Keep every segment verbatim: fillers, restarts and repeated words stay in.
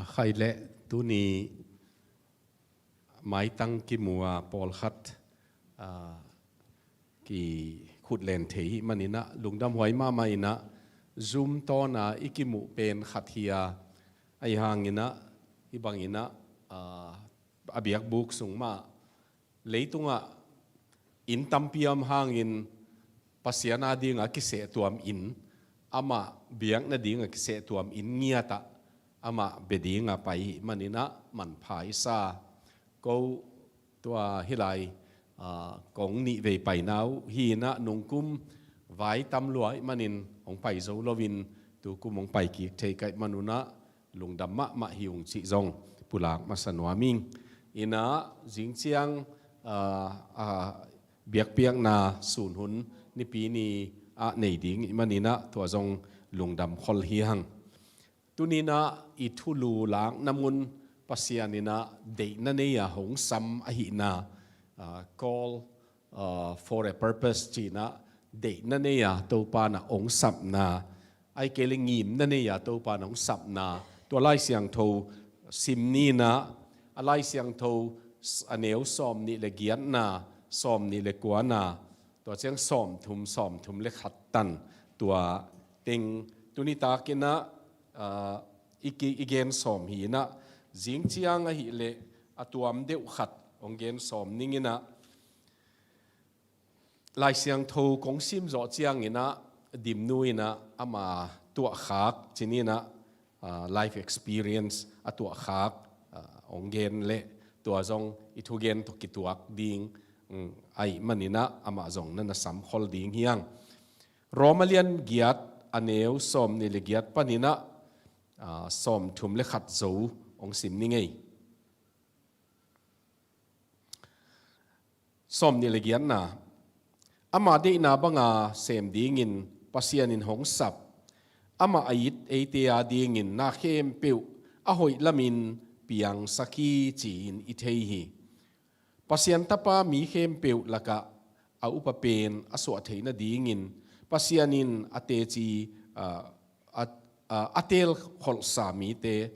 Khaile, tuni maitang kimu a pawlkhat, ah, kikhutlen thei hih maninah lungdam huai mahmah inah, Zoom tawna i kimuh pen khat hi a, ahi hanginah hih banginah, ah, a biakbuk sung mah leitungah inn tampi om hangin Pasian a dinga kisehtuam inn, amah biakna dinga kisehtuam inn ngiatah amah bia dinga pai hih maninah manpha i sa. Ko tua hilai, ah, kong nih vei paina uh hinah nungkum vai tam lua hih manin hong pai zo loin tukum hong pai kik thei kaih manunah lungdam mahmah hi ung cih zong pulak masa nuam ing. Inah zingciang, ah, ah, biakpiakna sun hun nipi ni ah nei ding hih maninah tua zong lungdam khol hi hang. Tuninah i thulu lakna mun Pasian inah deihna nei a hong sam ahihna, ah, call, ah, for a purpose cinah deihna nei a Topa na hong sapna, ahih kei le ngimna nei a Topa na hong sapna, tua Lai Siangtho sim ninah, a Lai Siangtho s-, a neu sawm nih le giatna, sawm nih le kuana, tua ciang sawm thum, sawm thum le khat tan tua teng tuni takinah, ah, i ki-, i gen sawm hinah, zingciang ahih leh a tuam deuh khat hong gen sawm ninginah, Lai Siangtho kong sim zawh cianginah Dimnu inah ama tuahkhak cininah, ah, life experience a tuahkhak, ah, hong gen leh tua zong i thugen tawh kituak ding, mm, ahih maninah amah zong na na samkhol ding hi hang. Roma lian giat a neu sawm nih le giat paninah, ah, sawm thum le khat zo hong sim ni ngei. Sawm nih le giatna. Ama deihna banga sem dingin Pasian in hong sap, amah a it eite a dingin na khempeuh a hoih lamin piangsak hi ci-in i thei hi. Pasian Tapa mi khempeuh lakah a upa pen a suah theih nadingin Pasian in a teci, ah, a, a, a telkholhsa mite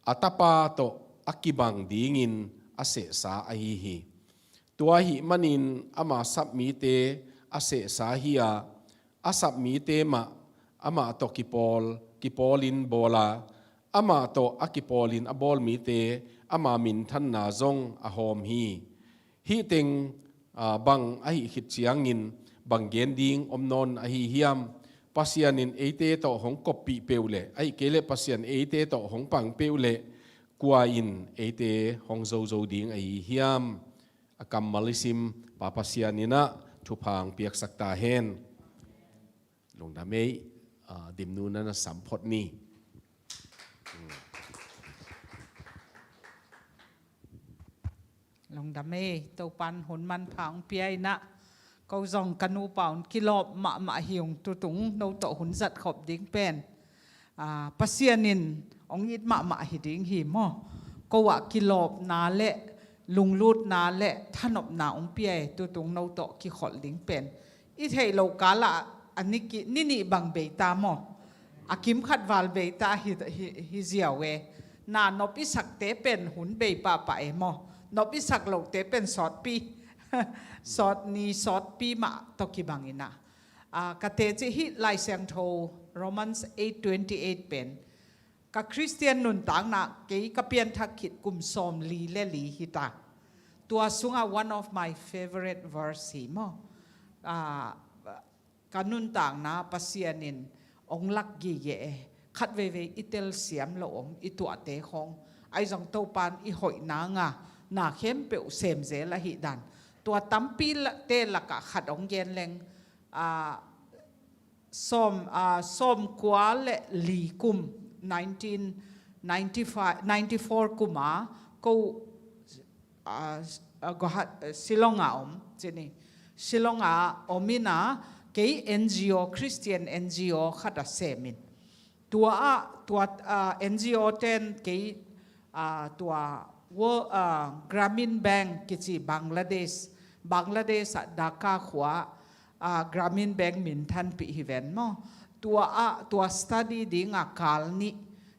a Tapa tawh a kibang dingin a sehsa ahi hi. Tua ahih manin ama sap mite a sehsa hi a, a sap mite mah amah tawh kipawl, kipawlin bawl a, amah tawh a kipawlin a bawl mite ama minthanna zong a hawm hi. Hih teng, ah, bang ahih khit ciangin bang gen ding om nawn ahi hiam? Pasian in eite tawh hong koppih peuh leh, ahih kei leh Pasian eite tawh hong pang peuh leh, kua in eite hong zozo ding ahi hiam? A kammal i sim Pa Pasian inah thupha hong piaksak ta hen. Lungdam ei, ah, Dimnu na na sam phot ni. Lungdam ei, Topan hun manpha hong pia inah. Ko zong ka nupa un kilawp mahmah hi ung tutung no tawh hun zat khop ding pen. Ah, Pasian in hong it mahmah hi ding hi maw. Ko ah kilawpna le lunglutna le thanopna hong pia e, tutung no tawh kikholh ding pen. I theih lo kala a ni ki, ni nih bang bei ta maw? A kim khat val bei ta hi, hi, hi ziau e. Na nop i sakte pen hun bei pahpah e maw? Nop i sak lote pen sawtpi, sawt ni sawtpi mah tawh kibang inah. Ah, ka teci hih Lai Siangtho Romans eight twenty-eight pen ka Khristian nuntakna kei ka pianthak khit kum sawm li le li hi ta. Tua sungah one of my favorite verse hi maw. Ah, ka nuntakna Pasian in hong lak gige e. Khat veivei i telsiam lo om i tuahte khawng. Ahi zong Topan i hoih nanga na khempeuh semzel ahih dan. Tua tampi la-, te lakah khat hong gen leng, ah, sawm, ah, sawm kua le li kum, nineteen ninety-five, ninety-four kuma ko, ah, ah, Guwahat-, ah, Shillong a om, cini. Shillong a om ina kei N G O, Christian N G O khat a semin. Tua ah, tua, ah, N G O ten kei, ah, tua wo-, ah, Grameen Bank kici Bangladesh, Bangladesh ah Dhaka khua, ah, Grameen Bank minthanpih hi ven maw. Tua ah, tua study dinga kal nih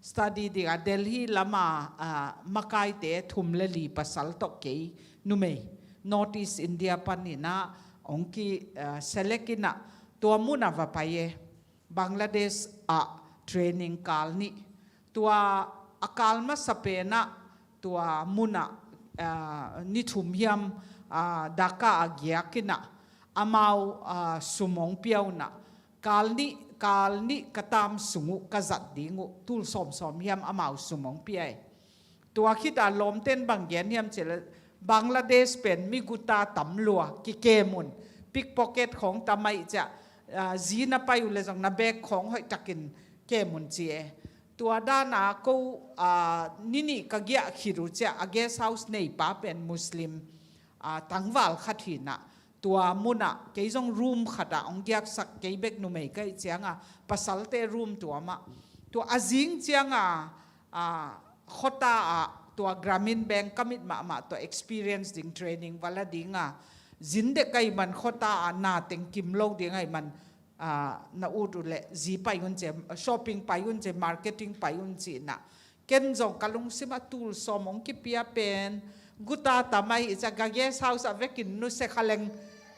study dingah Delhi lama, ah, makaite thum le li pasal tawh kei numei North East India paninah hong ki, ah, select inah tua munah va pai e. Bangladesh ah training kal nih. Tua a kal masa penah tua munah, ah, ni thum hiam, ah, Dhaka a giak inah amau, ah, sum hong pia unah kal nih, kal nih ka tam sung uh ka zat ding uh, tul sawmsawm hiam amau sum hong pia e. Tua khit a lawmten bang gen hiam cih leh Bangladesh pen mi guta tam lua, kikem un, pickpocket khawng tam ahih ciah, ah, zi na pai uh leh zong na bag khawng hoihtakin kem un ci e. Tua dana ko, ah, ni nih ka giah khit uh ciah a guest house neipa pen Muslim, ah, tangval khat hinah tua munah kei zong room khatah hong giaksak, kei bek numei ka hih cianga pasalte room tua mah. Tua a zing cianga, ah, khuata ah tua Grameen Bank ka mit mahmah tua experience ding training va la dinga, zin dek ahih man khuata ah na teng kim lo ding ahih man, ah, na ut uh leh zi pai un ci, shopping pai un ci, marketing pai un ci inah. Ken zong ka lungsim ah tul sawm hong kipia pen guta tam ahih ciah ka guest house a vekin nusia kha leng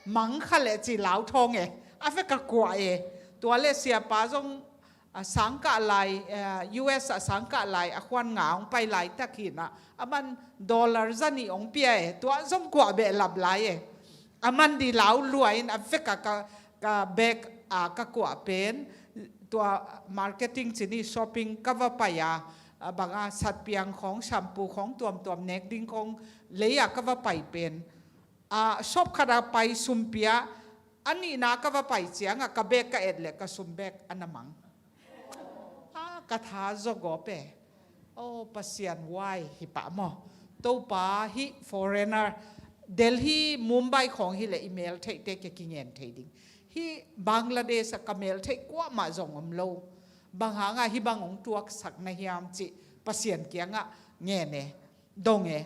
mang kha leh ci lau thawng e. A vek a kuah e. Tua leh siapa zong, ah, sangkah lai, ah, U S ah sangkah lai a khuan nga hong pai laitak hinah aman dollar za nih hong pia e. Tua zong kuah behlap lai e. Aman di lau lua in a vek a ka, ka bag a ka kuah pen tua marketing ci ni, shopping ka va pai a, a banga satpiang khawng, shampoo khawng tuamtuam nek ding khawng lei a ka va pai pen, a, shop khat a pai sum pia, a nihna ka va pai cianga ka bag ka et leh ka sum bag a na mang. A, ka tha zaw gawp e. Oh, Pasian, why hi pah maw? Topa, hih foreigner, Delhi, Mumbai khawng hi leh i mel theihte kia kingen thei ding. Hih Bangladesh ah ka mel theih kuamah zong om lo. Bang hanga hih bang hong tuaksak na hiam cih Pasian kiangah ngen e, dong e.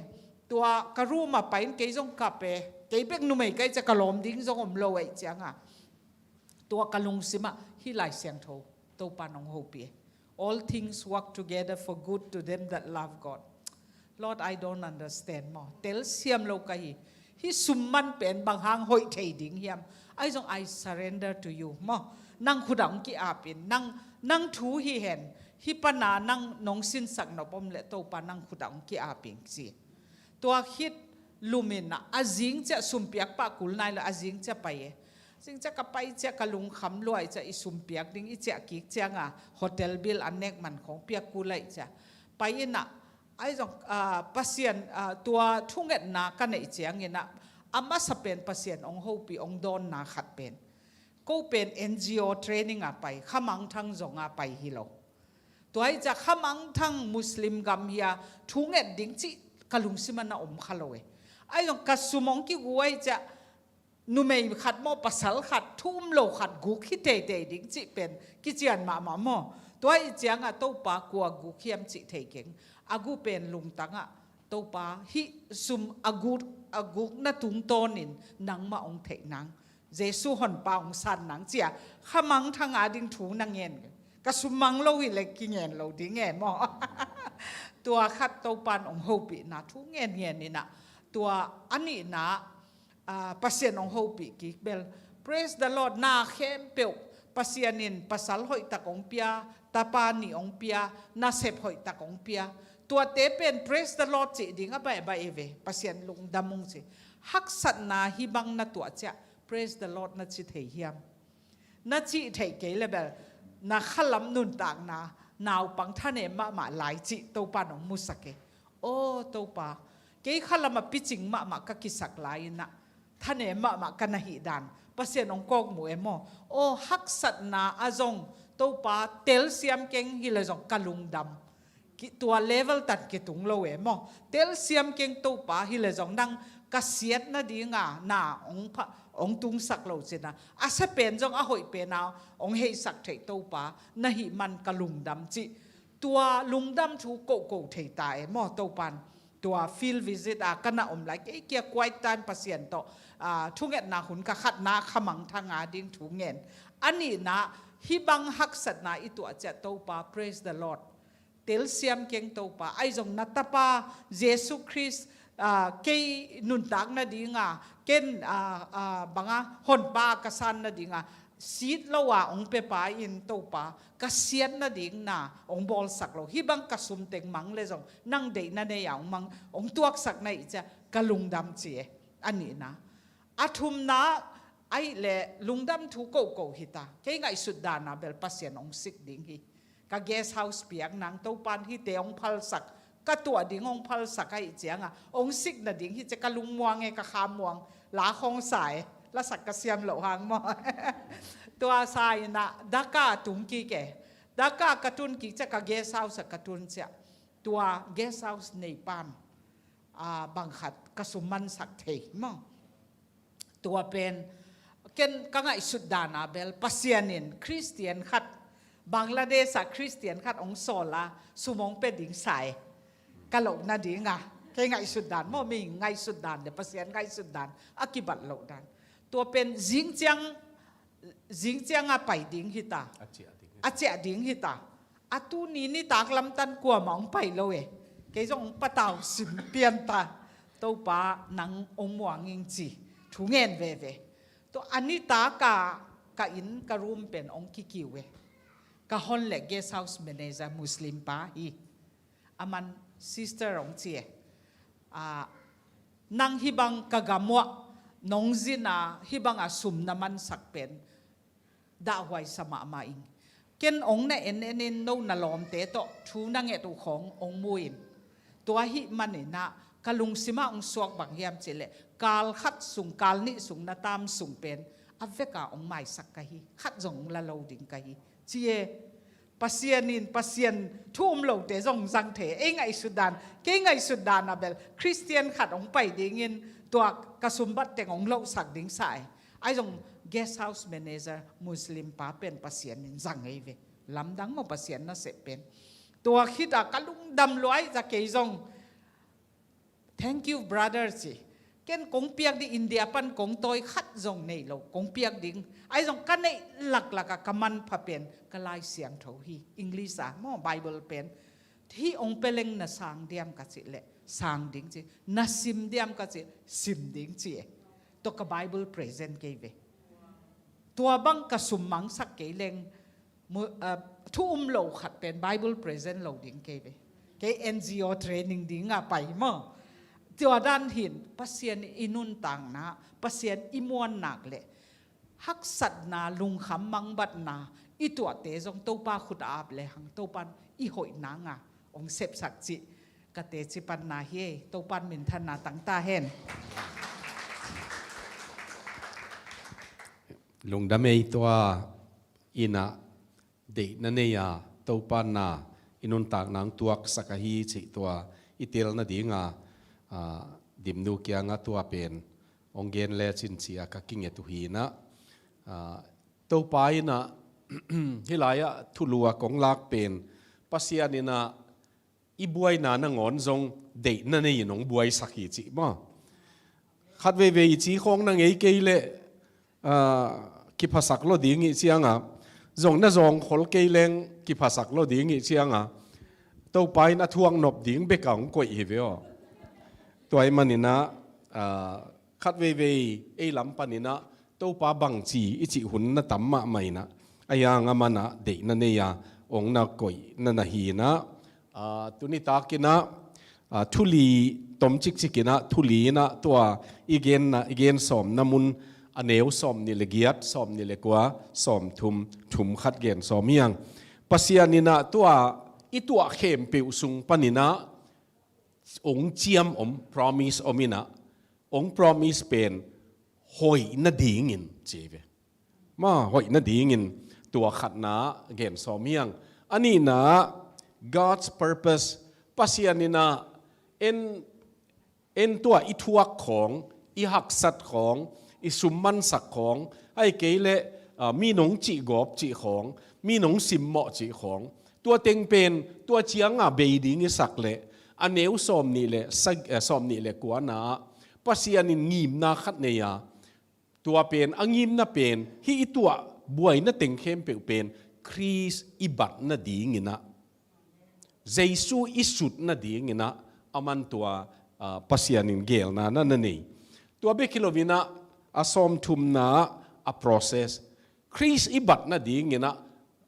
Tua ka room ah pai in kei zong kap e. Kei bek numei ka hih ciah ka lawm ding zong om lo ahih cianga tua ka lungsimah hih Lai Siangtho Topa nong hopih e. All things work together for good to them that love God. Lord, I don't understand maw. Telsiam lo ka hi. Hih sum man pen bang hang hoih thei ding hiam? Ahi zong, I surrender to you maw. Nang khut ah hong ki-ap in. Nang, nang thu hi hen. Hih pana nang nong sinsak nop om leh Topa nang khut ah hong ki-ap in ci. Tua khit lum inah a zing ciah sum piak pah kul nai lo, a zing ciah pai e. Zing ciah ka pai ciah ka lungkham lua ahih ciah i sum piak ding i ciah kik cianga hotel bill a nek man khawng piak kul ahih ciah pai inah, ahi zong, ah, Pasian, ah, tua thungetna ka neih cianginah a masa pen Pasian hong hopih hong dawnna khat pen ko pen N G O training a pai, khamangthang zonga pai hi lo. Tua ahih ciah khamangthang Muslim gam hi a thunget ding cih ka lungsimah na om kha lo e. Ahi zong ka sum hong kigu ahih ciah numei khat maw, pasal khat, thu um lo khat guk hi teitei ding cih pen kician mahmah maw. Tua ahih cianga Topa kua guk hiam cih thei keng. A gu pen lungtangah Topa hih sum a guk, a gukna tungtawnin nangmah hong theih nang, Jesu honpa hong san nang cia khamangthang a ding thu na ngen. Ka sum mang lo hi leh kingen lo ding e maw. Tua khat Topan hong hopihna thu ngen ngen inah. Tua a nihna, ah, Pasian hong hopih kik bel. Praise the Lord, na khempeuh Pasian in pasal hoihtak hong pia, tapa nih hong pia, nasep hoihtak hong pia. Tuate pen praise the Lord cih ding a baihbaih hi ve, Pasian lungdam ung ci. Haksatna hih bang na tuah ciah praise the Lord na ci thei hiam? Na cih theih kei leh bel na khalam nuntakna naupang thanem mahmah lai cih Topa nong musak e. Aw Topa, kei khalam a picing mahmah ka kisak lai inah thanem mahmah ka na hih dan Pasian hong kawkmuh e maw. Aw haksatna a zong Topa telsiam keng hi leh zong ka lungdam. Ki, tua level tan kitung lo e maw. Telsiam keng Topa hi leh zong nang ka siat nadinga na hong pha, hong tungsak lo cina. A sia pen zong a hoih pena hong heihsak theih Topa na hih man ka lungdam cih. Tua lungdam thu kohkoh thei ta e maw Topan. Tua field visit a ka na om lai kei kia quiet time Pasian tawh, ah, thungetna hun ka khatna khamangthang a ding thu ngen. A nihna hih bang haksatna i tuah ciah Topa, praise the Lord. telsiam keng Topa. Ahi zong na tapa Jesu Khrist, ah, kei nuntak nadinga, ken, ah, ah, banga honpa ka san nadinga sit lo a hong pepa in Topa, ka siat nading na hong bawlsak lo. Hih bang ka sum teng mang le zong nang deihna nei a hong mang, hong tuaksak na hih ciang ka lungdam ci e. A nihna. A thumna, ahih leh lungdam thu kohkoh hi ta. Kei ngaihsut dan a bel Pasian hong sik ding hi. Ka guest house piak nang Topan hihte hong phalsak, ka tuah ding hong phalsak ahih cianga hong sik nading hi ci a ka lungmuang e, ka khamuang, la khawng sa e, lasak ka siam loh hang maw. Tua sa in ah Dhaka tung kik e. Dhaka ka tun kik ciang ka guest house ah ka tun ciang tua guest house neipan, ah, bang khat ka sum mansak thei maw. Tua pen ken ka ngaihsut dan a bel Pasian in Khristian khat, Bangladesh ah Khristian khat hong sawl a sum hong pia ding sa e. Ka loh nadinga, kei ngaihsut dan maw, mi ngaihsut dan le Pasian ngaihsut dan a kibat loh dan. Tua pen zing ciang, zing cianga pai ding hi ta. A ciah ding hi ta. A tuni nitak lamtan kuamah hong pai lo e. Kei zong hong patau sim pian ta. Topa nang hong muang ing ci thu ngen veve. Tua a nitak a ka inn ka room pen hong kikiu e. Ka hon le guest house manager Muslim pa hi. Aman sister hong ci e. Ah, nang hih bang ka gam uah nong zin a hih banga sum na mansak pen dahhuai sa mahmah ing. Ken hong na en en in no na lawmte tawh thu na nget uh khawng hong mu in. Tua ahih manin ah ka lungsim ah hong suak bang hiam cih leh kal khat sung, kal nih sung na tam sung pen a vek a hong maisak ka hi, khat zong hong la lo ding ka hi ci e. Pasian in, Pasian thu um lote zong zang thei. Ei ngaihsut dan, kei ngaihsut dan a bel Khristian khat hong pai dingin tua ka sumbat teng hong lohsak ding sa e. Ahi zong guest house manager Muslim pa pen Pasian in zang ei ve. Lamdang maw Pasian nasep pen. Tua khit a ka lungdam lua ahih ciang kei zong, "Thank you, brother," ci. Ken kong piak ding India pan kong tawi khat zong nei lo, kong piak ding. Ahi zong ka neih laklak a ka manpha pen ka Lai Siangtho hi, English a maw, Bible pen. Hih hong pia leng na sang diam ka cih leh sang ding ci, na sim diam ka cih, sim ding ci e. Tua ka Bible present kei ve. Tua bang ka sum mangsak kei leng, mu-, ah, thu um lo khat pen Bible present lo ding kei ve. Kei N G O training ding a pai maw. Tua dan hin Pasian i nuntakna, Pasian i muannak le haksatna, lungkham mangbatna i tuahte zong Topa khut a ap lehang Topan i hoih nanga hong sepsak cih ka teci panna hi ei. Topan minthanna tang ta hen. Lungdam ei. Tua inn ah deihna nei a Topa na i nuntakna hong tuaksak ahi cih tua i tel nadinga, ah, Dimnu kiangah tua pen hong gen lecin ci a ka kinget uh hi in ah, ah, Topa in ah hih lai-ah thulu a kong lak pen Pasian in ah i buaina nangawn zong deihna nei in hong buaisak hi cih maw. Khat veivei i ci khawng na ngei kei leh, ah, kiphasak lo ding ih cianga, zong na zawng khol kei leng kiphasak lo ding ih cianga, Topa in a thuak nop ding bek a hong koih hi ve aw. Tua ahih manin ah, ah, khat veivei ei lam panin ah Topa bangci i cih hun na tam mahmah in ah, ahi hang aman ah deihna nei a hong na koih na na hi in ah, ah, tuni takin ah, ah, thu li tom cikcik in ah, thu li in ah tua i genna, i gen sawmna mun a neu sawmnih le giat, sawmnih le kua, sawmthum, thum khat gen sawm hi hang. Pasian in ah tua i tuah khempeuh sung panin ah hong ciam om, promise om in ah, hong promise pen hoih nadingin ci ve. Mah hoih nadingin tua khatna gen sawm hi hang. A nihna, God's purpose, Pasian in ah en, en tua i thuak khawng, i haksat khawng, i sum mansak khawng, ahih kei leh, ah, mi nong cih gawp cih khawng, mi nong simmawh cih khawng, tua teng pen tua cianga bei ding i sak leh a neu sawmnih le sag-, eh, sawmnih le kuana Pasian in ngimna khat nei a, tua pen, a ngimna pen, hih i tuah buaina teng khempeuh pen Khrist i bat nadingin ah Jesu i sut nadingin ah aman tua, ah, Pasian in gelna na na nei. Tua bek hi loin ah a sawmthumna ah a process, Khrist i bat nadingin ah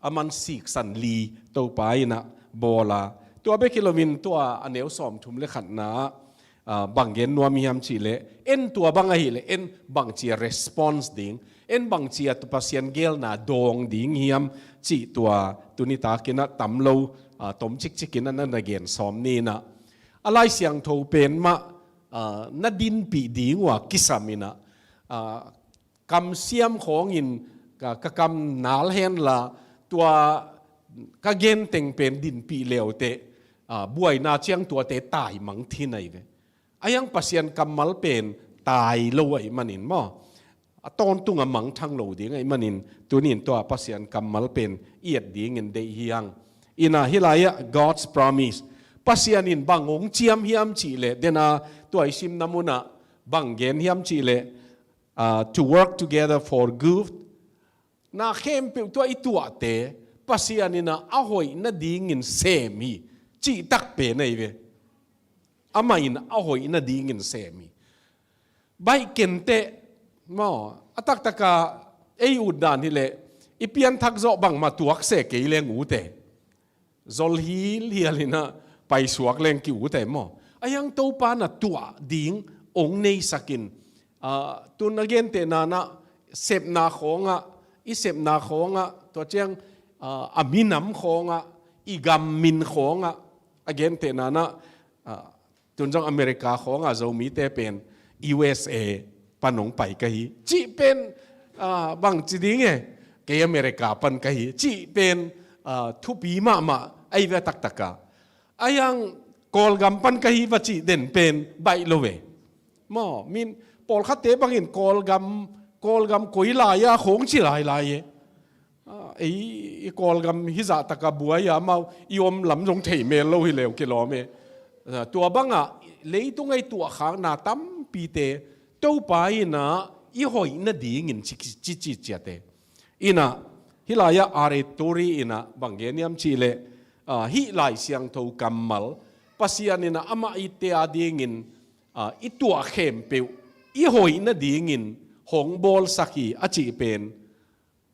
aman siksan li Topa in ah bawl a. Tua bek hi loin tua a neu sawmthum le khatna ah, ah, bang gen nuam hiam cih leh, en tua bang ahih leh en bangci a response ding, en bangci a Pasian gelna dawng ding hiam cih tua tuni takin ah tam lo, ah, tom cikcik in ah na na gen sawm ni in ah, a Lai Siangtho pen mah, ah, na dinpih ding uh a kisam in ah, ah, kamsiam khawngin ka, ka kam nal hen la, tua ka gen teng pen dinpih le uh teh, ah, buaina ciang tuate taimang thei na hi ve. A hiang Pasian kammal pen tai lo ahih manin maw, a tawntung a mangthang lo ding ahih manin, tuni in tua Pasian kammal pen i et dingin deih hi hang. In ah hih lai ah God's promise, Pasian in bang hong ciam hiam cih leh, den a tua i simna mun ah bang gen hiam cih leh, ah, to work together for good. Na khempeuh tua i tuahte Pasian in ah a hoih nadingin sem hi, cih tak pen ahi ve. Amah in a hoih nadingin sem hi. Baih ken teh maw, a taktak a ei ut dan hi leh i pianthak zawh bangmah tuak se kei leng ut e. Zol hilhial in ah paisuak leng ki ut e maw. A hiang Topa na tuah ding hong neisak in, ah, tun a gentehna in ah sepna khawng ah, i sepna khawng ah, tua ciang, ah, a minam khawng ah, i gam min khawng ah, a gentehna in ah, ah, tun zong America khawng ah Zomite pen U S A pan hong pai ka hi cih pen, ah, bangci ding e, kei America pan ka hi cih pen, ah, thupi mahmah ahi ve a taktak a. A hiang Kawlgam pan ka hi va cih den pen baih lo ve. Maw, min pawlkhatte bangin Kawlgam, Kawlgam koi lai a khawng ci lailai e. Ah, ei, i Kawlgam hizah taka buai a, amau i om lam zong thei mel lo hi leu kilawm e. Ah, tua bangah leitung a i tuahkhakna tampite Topa in ah i hoih nadingin ci, ci, ci ciat e. In ah hih lai ah R A Turi in ah bang gen hiam cih leh, ah, hih Lai Siangtho kammal, Pasian in ah amah itte a dingin, ah, i tuah khempeuh i hoih nadingin hong bawlsak hi a cih pen,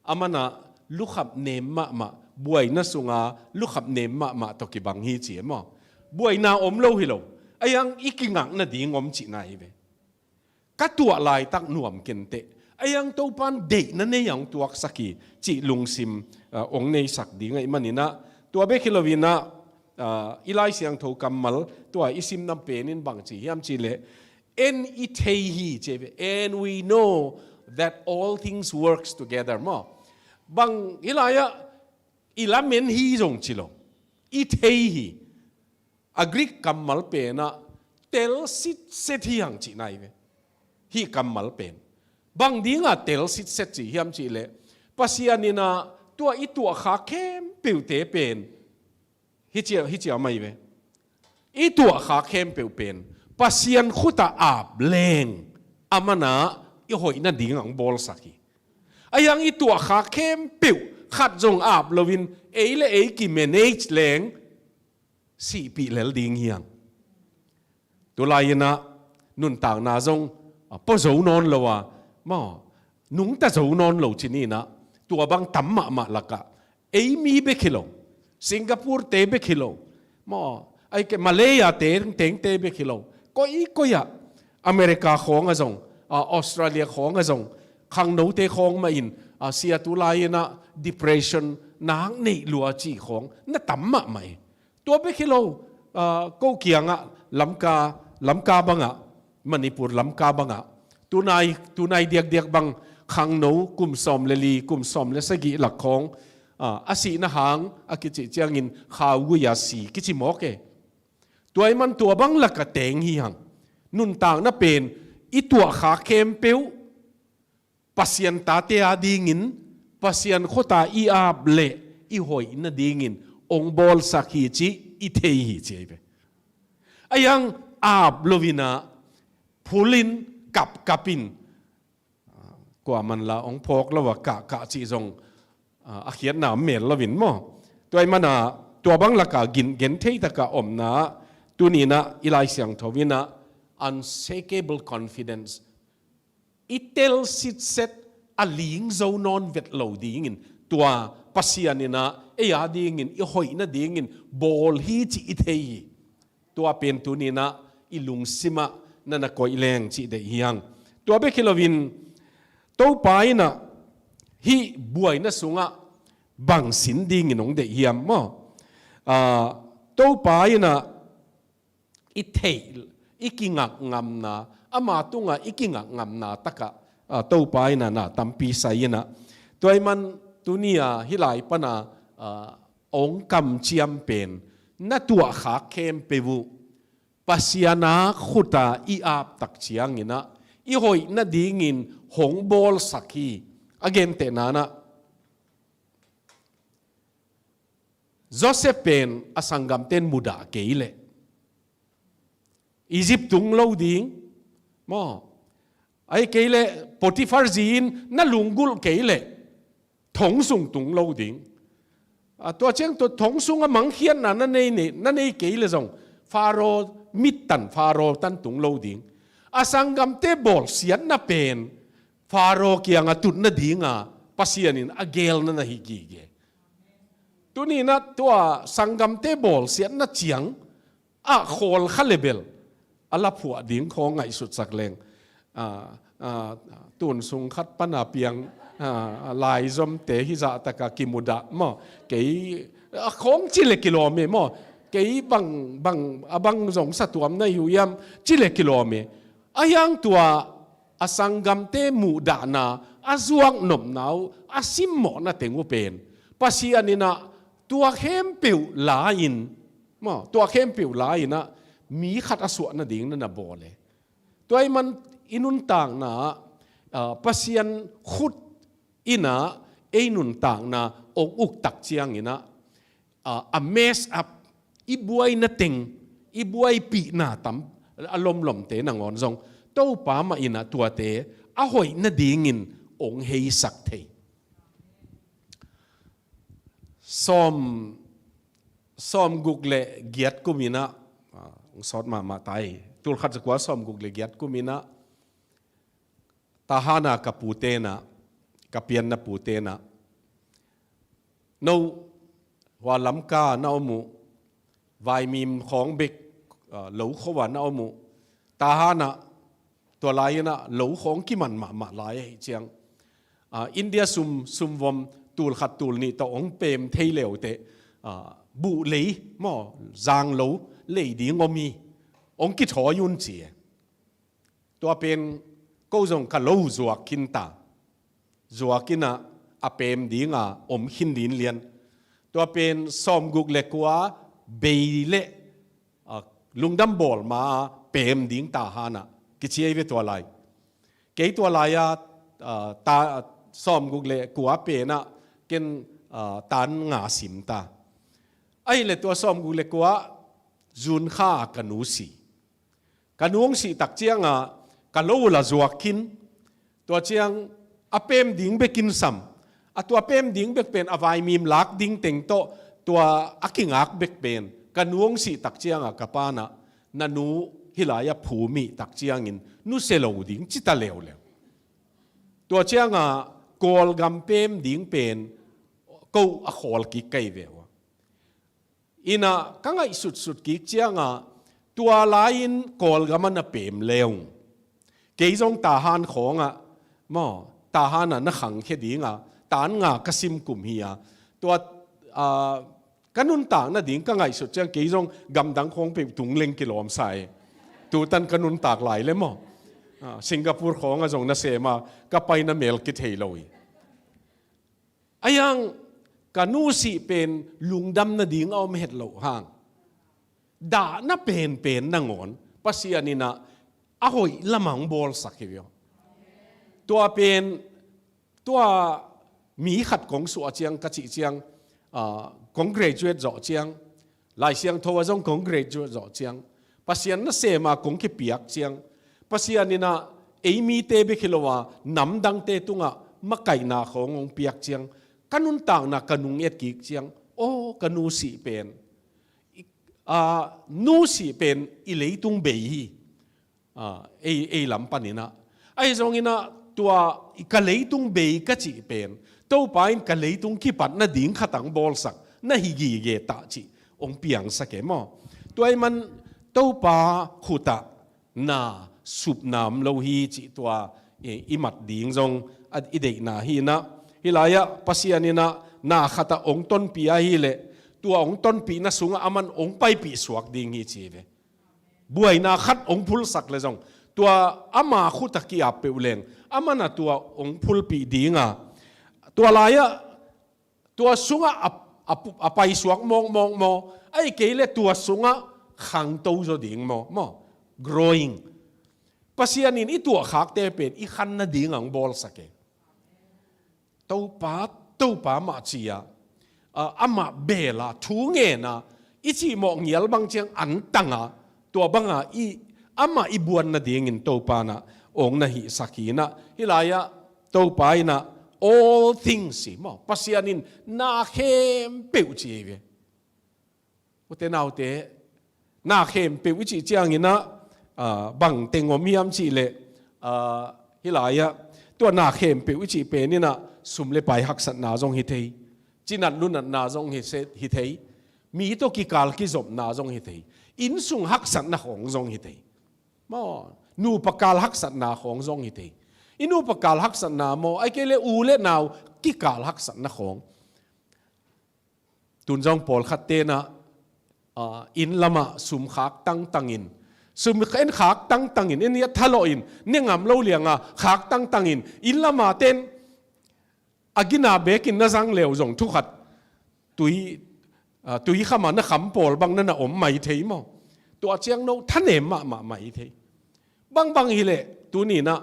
a man ah lukhap nem mahmah, buaina sunga lukhap nem mahmah tawh kibang hi ci e maw. Buaina om lo hi lo, a hiang i kingak nading om cihna hi ve. Ka tuah laitak nuam ken teh, a hiang Topan deihna nei a hong tuaksak hi cih lungsim, ah, hong neisak ding ahih manin ah, tua bek hi loin ah, ah, i Lai Siangtho kammal tua i simna pen in bang ci hiam cih leh, en i thei hi ci e ve. And we know that all things works together maw. Bang hih lai ah i lamen hi zong ci lo, i thei hi. A Greek kammal pen ah tel sitset hi hang cihna hi ve. Hih kammal pen bang ding a tel sitset ci hiam cih leh, Pasian in ah tua i tuahkhak khempeuhte pen, hi cia, hi cia mai ve. I tuahkhak khempeuh pen Pasian khut ah ap leng, a man ah i hoih nading a hong bawlsak hi. A hiang i tuahkhak khempeuh khat zong ap loin ei le ei ki-manage leng, sihpih lel ding hi hang. Tulai in ah nuntakna zong, ah, pua zo nawn lo a, maw, nungta zo nawn lo ci ni in ah, tua bang tam mahmah lakah, ei mi bek hi lo, Singapore-te bek hi lo, maw, ahih kei leh Malaya-te tengtengte bek hi lo, koikoi ah, America khawng ah zong, ah, Australia khawng ah zong, khangnote khawng mah in, ah, sia tulai in ah depression nak neih lua cih khawng na tam mahmah hi. Tua bek hi lo, ah, ko kiangah Lamka, Lamka bangah, Manipur Lamka bangah, tunai, tunai diakdiak bang khangno kum sawm le li, kum sawm le sagih lak khawng, ah, a sihna hang a kicih ciangin khaugui a si kici mawk e. Tua ahih man tua bang lakah teng hi hang. Nuntakna pen i tuahkhak khempeuh Pasian tate a dingin, Pasian khut ah i ap leh i hoih nadingin hong bawlsak hi cih i thei hi ci ahi ve. A hiang ap loin ah phulin, kapkapin, ah, kuaman la hong phawk lo a kahkah cih zong, ah, a khiatna om mel loin maw. Tua ahih man ah Tua bang laka gin, genthei taka omna, tuninah i Lai Siangtho inah unshakable confidence, i tel sitset a ling zo nawn vet lo dingin, tua Pasian inah ei a dingin i hoih nadingin bawl hi cih i thei hi. Tua pen tuninah i lungsimah na na koih leng cih deih hiang. Tua bek hi loin Topa inah hih buaina sungah bang sin dingin hong deih hiam maw? Ah, Topa inah i theih, i kingakngamna, ama tungah i kingakngamna takah, ah, Topa inah na tampi sai inah. Tua ahih man tuni-a hih lai pana, ah, hong kamciam pen na tuahkhak khempeuh uh Pasian a khuta i aptak cianginah i hoih nadingin hong bawlsak hi. A gentehna nah, Joseph pen a sanggamten mudah kei leh Egypt tung lo ding maw? Ahih kei leh Potiphar zi-in na lunggulh kei leh thong sung tung lo ding. A, tua ciang tua thong sungah mangkhiatna na nei, nei, na nei kei leh zong Pharaoh mittan, Pharaoh tan tung lo ding. A sanggamte bawlsiatna pen Pharaoh kiangah tut nadinga Pasian in a gelna na hi gige. Tuninah tua sanggamte bawlsiatna ciang a khawl kha lebel a laphuah ding khawng ngaihsutsak leng. Ah, ah, tun sung khat pana piang, ah, laizomte hizah taka kimudah maw? Kei, a khawng ci le kilawm e maw? Kei bang, bang, a bang zong sa tuam na hi uh hiam? Ci le kilawm e. A hiang tua a sanggamte muhdahna, a zuak nopna uh, a simmawhna teng uh pen Pasian inah tua khempeuh la-in, maw, tua khempeuh la-inah mi khat a suah nading na na bawl e. Tua ahih man i nuntakna ah, ah, Pasian khut inah ei nuntakna hong uktak cianginah, ah, a mess up, i buaina teng, i buaipihna tam, a lomlomte nangawn zong Topa mah inah tuate a hoih nadingin hong heisak thei. Sawm, sawmguk le giat kum inah, ah, hong sawt mahmah ta hi. Tulkhat zakua sawmguk le giat kum inah, Tahan a ka pute nah, ka pianna pute nah, no, hua Lamka na om uh, vaimim khawng bek, ah, lo kho ah na om uh, Tahan ah, tua lai inah lo khawng kiman mahmah lai ahih ciang, ah, India sum, sumvom tulkhat tulnih tawh hong pem thei leuteh, ah, buh lei maw, zang lo lei ding om hi, hong kithawi un ci e. Tua pen ko zong ka lo zuak khin ta. Zuak inah a pem dinga om khin linlian. Tua pen sawmguk le kua bei le, ah, lungdam bawl ma-a pem ding Tahan ah kici ei ve tua lai. Kei tua lai-a, ah, ta, sawmguk le kua penah ken, ah, tan nga sim ta. Ahih leh tua sawmguk le kua June kha ka nu si. Ka nu hong sih tak cianga ka lo la zuak khin. Tua ciang a pem ding bek in sam. A tua pem ding bek pen a vaimim lak ding teng tawh tua a kingak bek pen. Ka nu hong sih tak cianga ka pa nah, na nu hih lai-ah phum hih tak ciangin nusia lo ding ci ta leuleu. Tua cianga Kawlgam pem ding pen ko a khawl kik ka hi ve ua. Inah ka ngaihsutsut kik cianga tua lai-in Kawlgam ah na pem leung. Kei zong Tahan khawngah maw, Tahan ah na khangkhia dinga tan nga ka sim kum hi a. Tua, ah, ka nuntak nading ka ngaihsut ciang kei zong gamdang khawng peuh tung leng kilawm sa e. Tutan ka nuntak lai le maw. Ah, Singapore khawngah zong na sem a, ka paina mel kithei lo hi. A hiang ka nu sih pen lungdam nading a om het loh hang, dahna penpen nangawn Pasian inah a hoih lamah hong bawlsak hi ve aw. Tua pen, tua mi khat kong suah ciang ka cih ciang, ah, kong graduate zawh ciang, Lai Siangtho ah zong kong graduate zawh ciang, Pasian nasema kong kipiak ciang, Pasian inah ei mite bek hi lo a namdangte tungah makaihna khawng hong piak ciang, ka nuntakna ka nung et kik ciang, Aw, ka nu sih pen, i, a, nu sih pen i leitung bei hi. A, ei, ei lam paninah. Ahi zonginah tua i ka leitung bei ka cih pen, Topa in ka leitung kipat nading khatang bawlsak na hi gige tah cih hong piangsak e maw? Tua i man Topa khutah na supna om lo hi cih tua i, i mat ding zong a, i deihna hi inah. Hih lai-ah Pasian inah na khatah hong tonpih ahileh tua hong tonpihna sungah aman hong paipih suak ding hi ci ve. Buaina khat hong phulsak le zong tua ama khutah ki-ap peuh leng, amanah tua hong phulpih dinga, tua lai-ah tua sungah a, a, a paisuak mawkmawk maw, ahih kei le tua sungah khangto zaw ding maw, maw, growing. Pasian in i tuahkhakte pen i khan nading ang bawlsak e. Topa, Topa mah ci-a, a, amah bela thu ngena i cihmawh ngial bang ciang antanga, tua banga i, amah i buan nadingin Topa na hong na hihsak hi inah. Hih lai-ah Topa inah all things hi maw, Pasian in na khempeuh ci hi ve. Ute naute, na khempeuh i cih cianginah, a, bang teng om hiam cihleh, a, hih lai-ah tua na khempeuh i cih peninah sum le pai haksatna zong hi thei, cinat lunatna zong hi se, hi thei, mi tawh kikal kizopna zong hi thei, innsung haksatna khawng zong hi thei. Maw, nupa kal haksatna khawng zong hi thei. I nupa kal haksatna maw, ahih kei le u le nau kikal haksatna khawng. Tun zong pawlkhat tenah, a, inn lamah sum khak tangtangin, sum en khak tangtangin, en i a thalawhin, ne ngam lo lianga khak tangtangin, inn lama ten a gina bekin na zang leu zong thukhat tui, a, tui khama na kham pawl bang na na om mai thei maw? Tua ciang no thanem mahmah mai thei. Bangbang hileh tuninah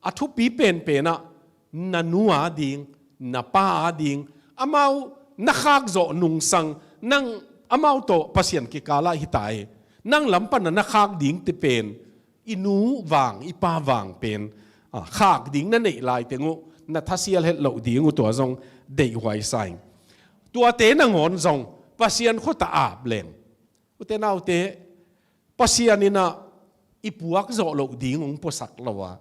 a thupi penpenah na nu ading, na pa ading, amau na khakzawh nungsang, nang amau tawh Pasian kikalah hita e. Nang lam pana na khak ding te pen i nu vang, i pa vang pen, a, khak ding na neih lai teng uh na thasial het loh ding uh tua zong deihhuai sa ing. Tuate nangawn zong Pasian khutah ap leng, ute naute, Pasian inah i puak zawh loh ding hong puasak lo a.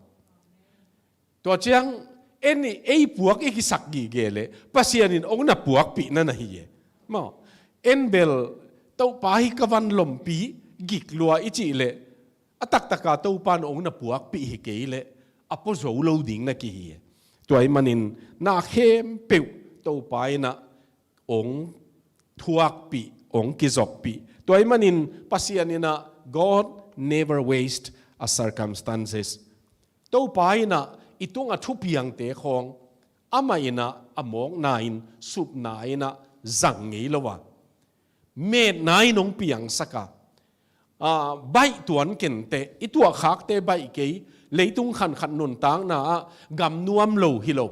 Tua ciang en i ei puak i kisak gige leh Pasian in hong na puakpihna na hi e. Maw, en bel Topa hi ka van lompi gik lua i cih leh a taktaka Topa in hong na puakpih hi kei leh a pua zo lo ding na kihi e. Tua i manin na khempeuh Topa inah hong thuakpih, hong kizoppih. Tua i manin Pasian inah God never waste a circumstances. Topa inah i tunga thupiangte khawng amah inah a mawkna in, supna inah zang ngei lo a, metna in hong piangsak a, a, baih tuan kenteh, i tuahkhakte baih kei, leitung khankhat nuntakna ah gam nuam lo hi lo.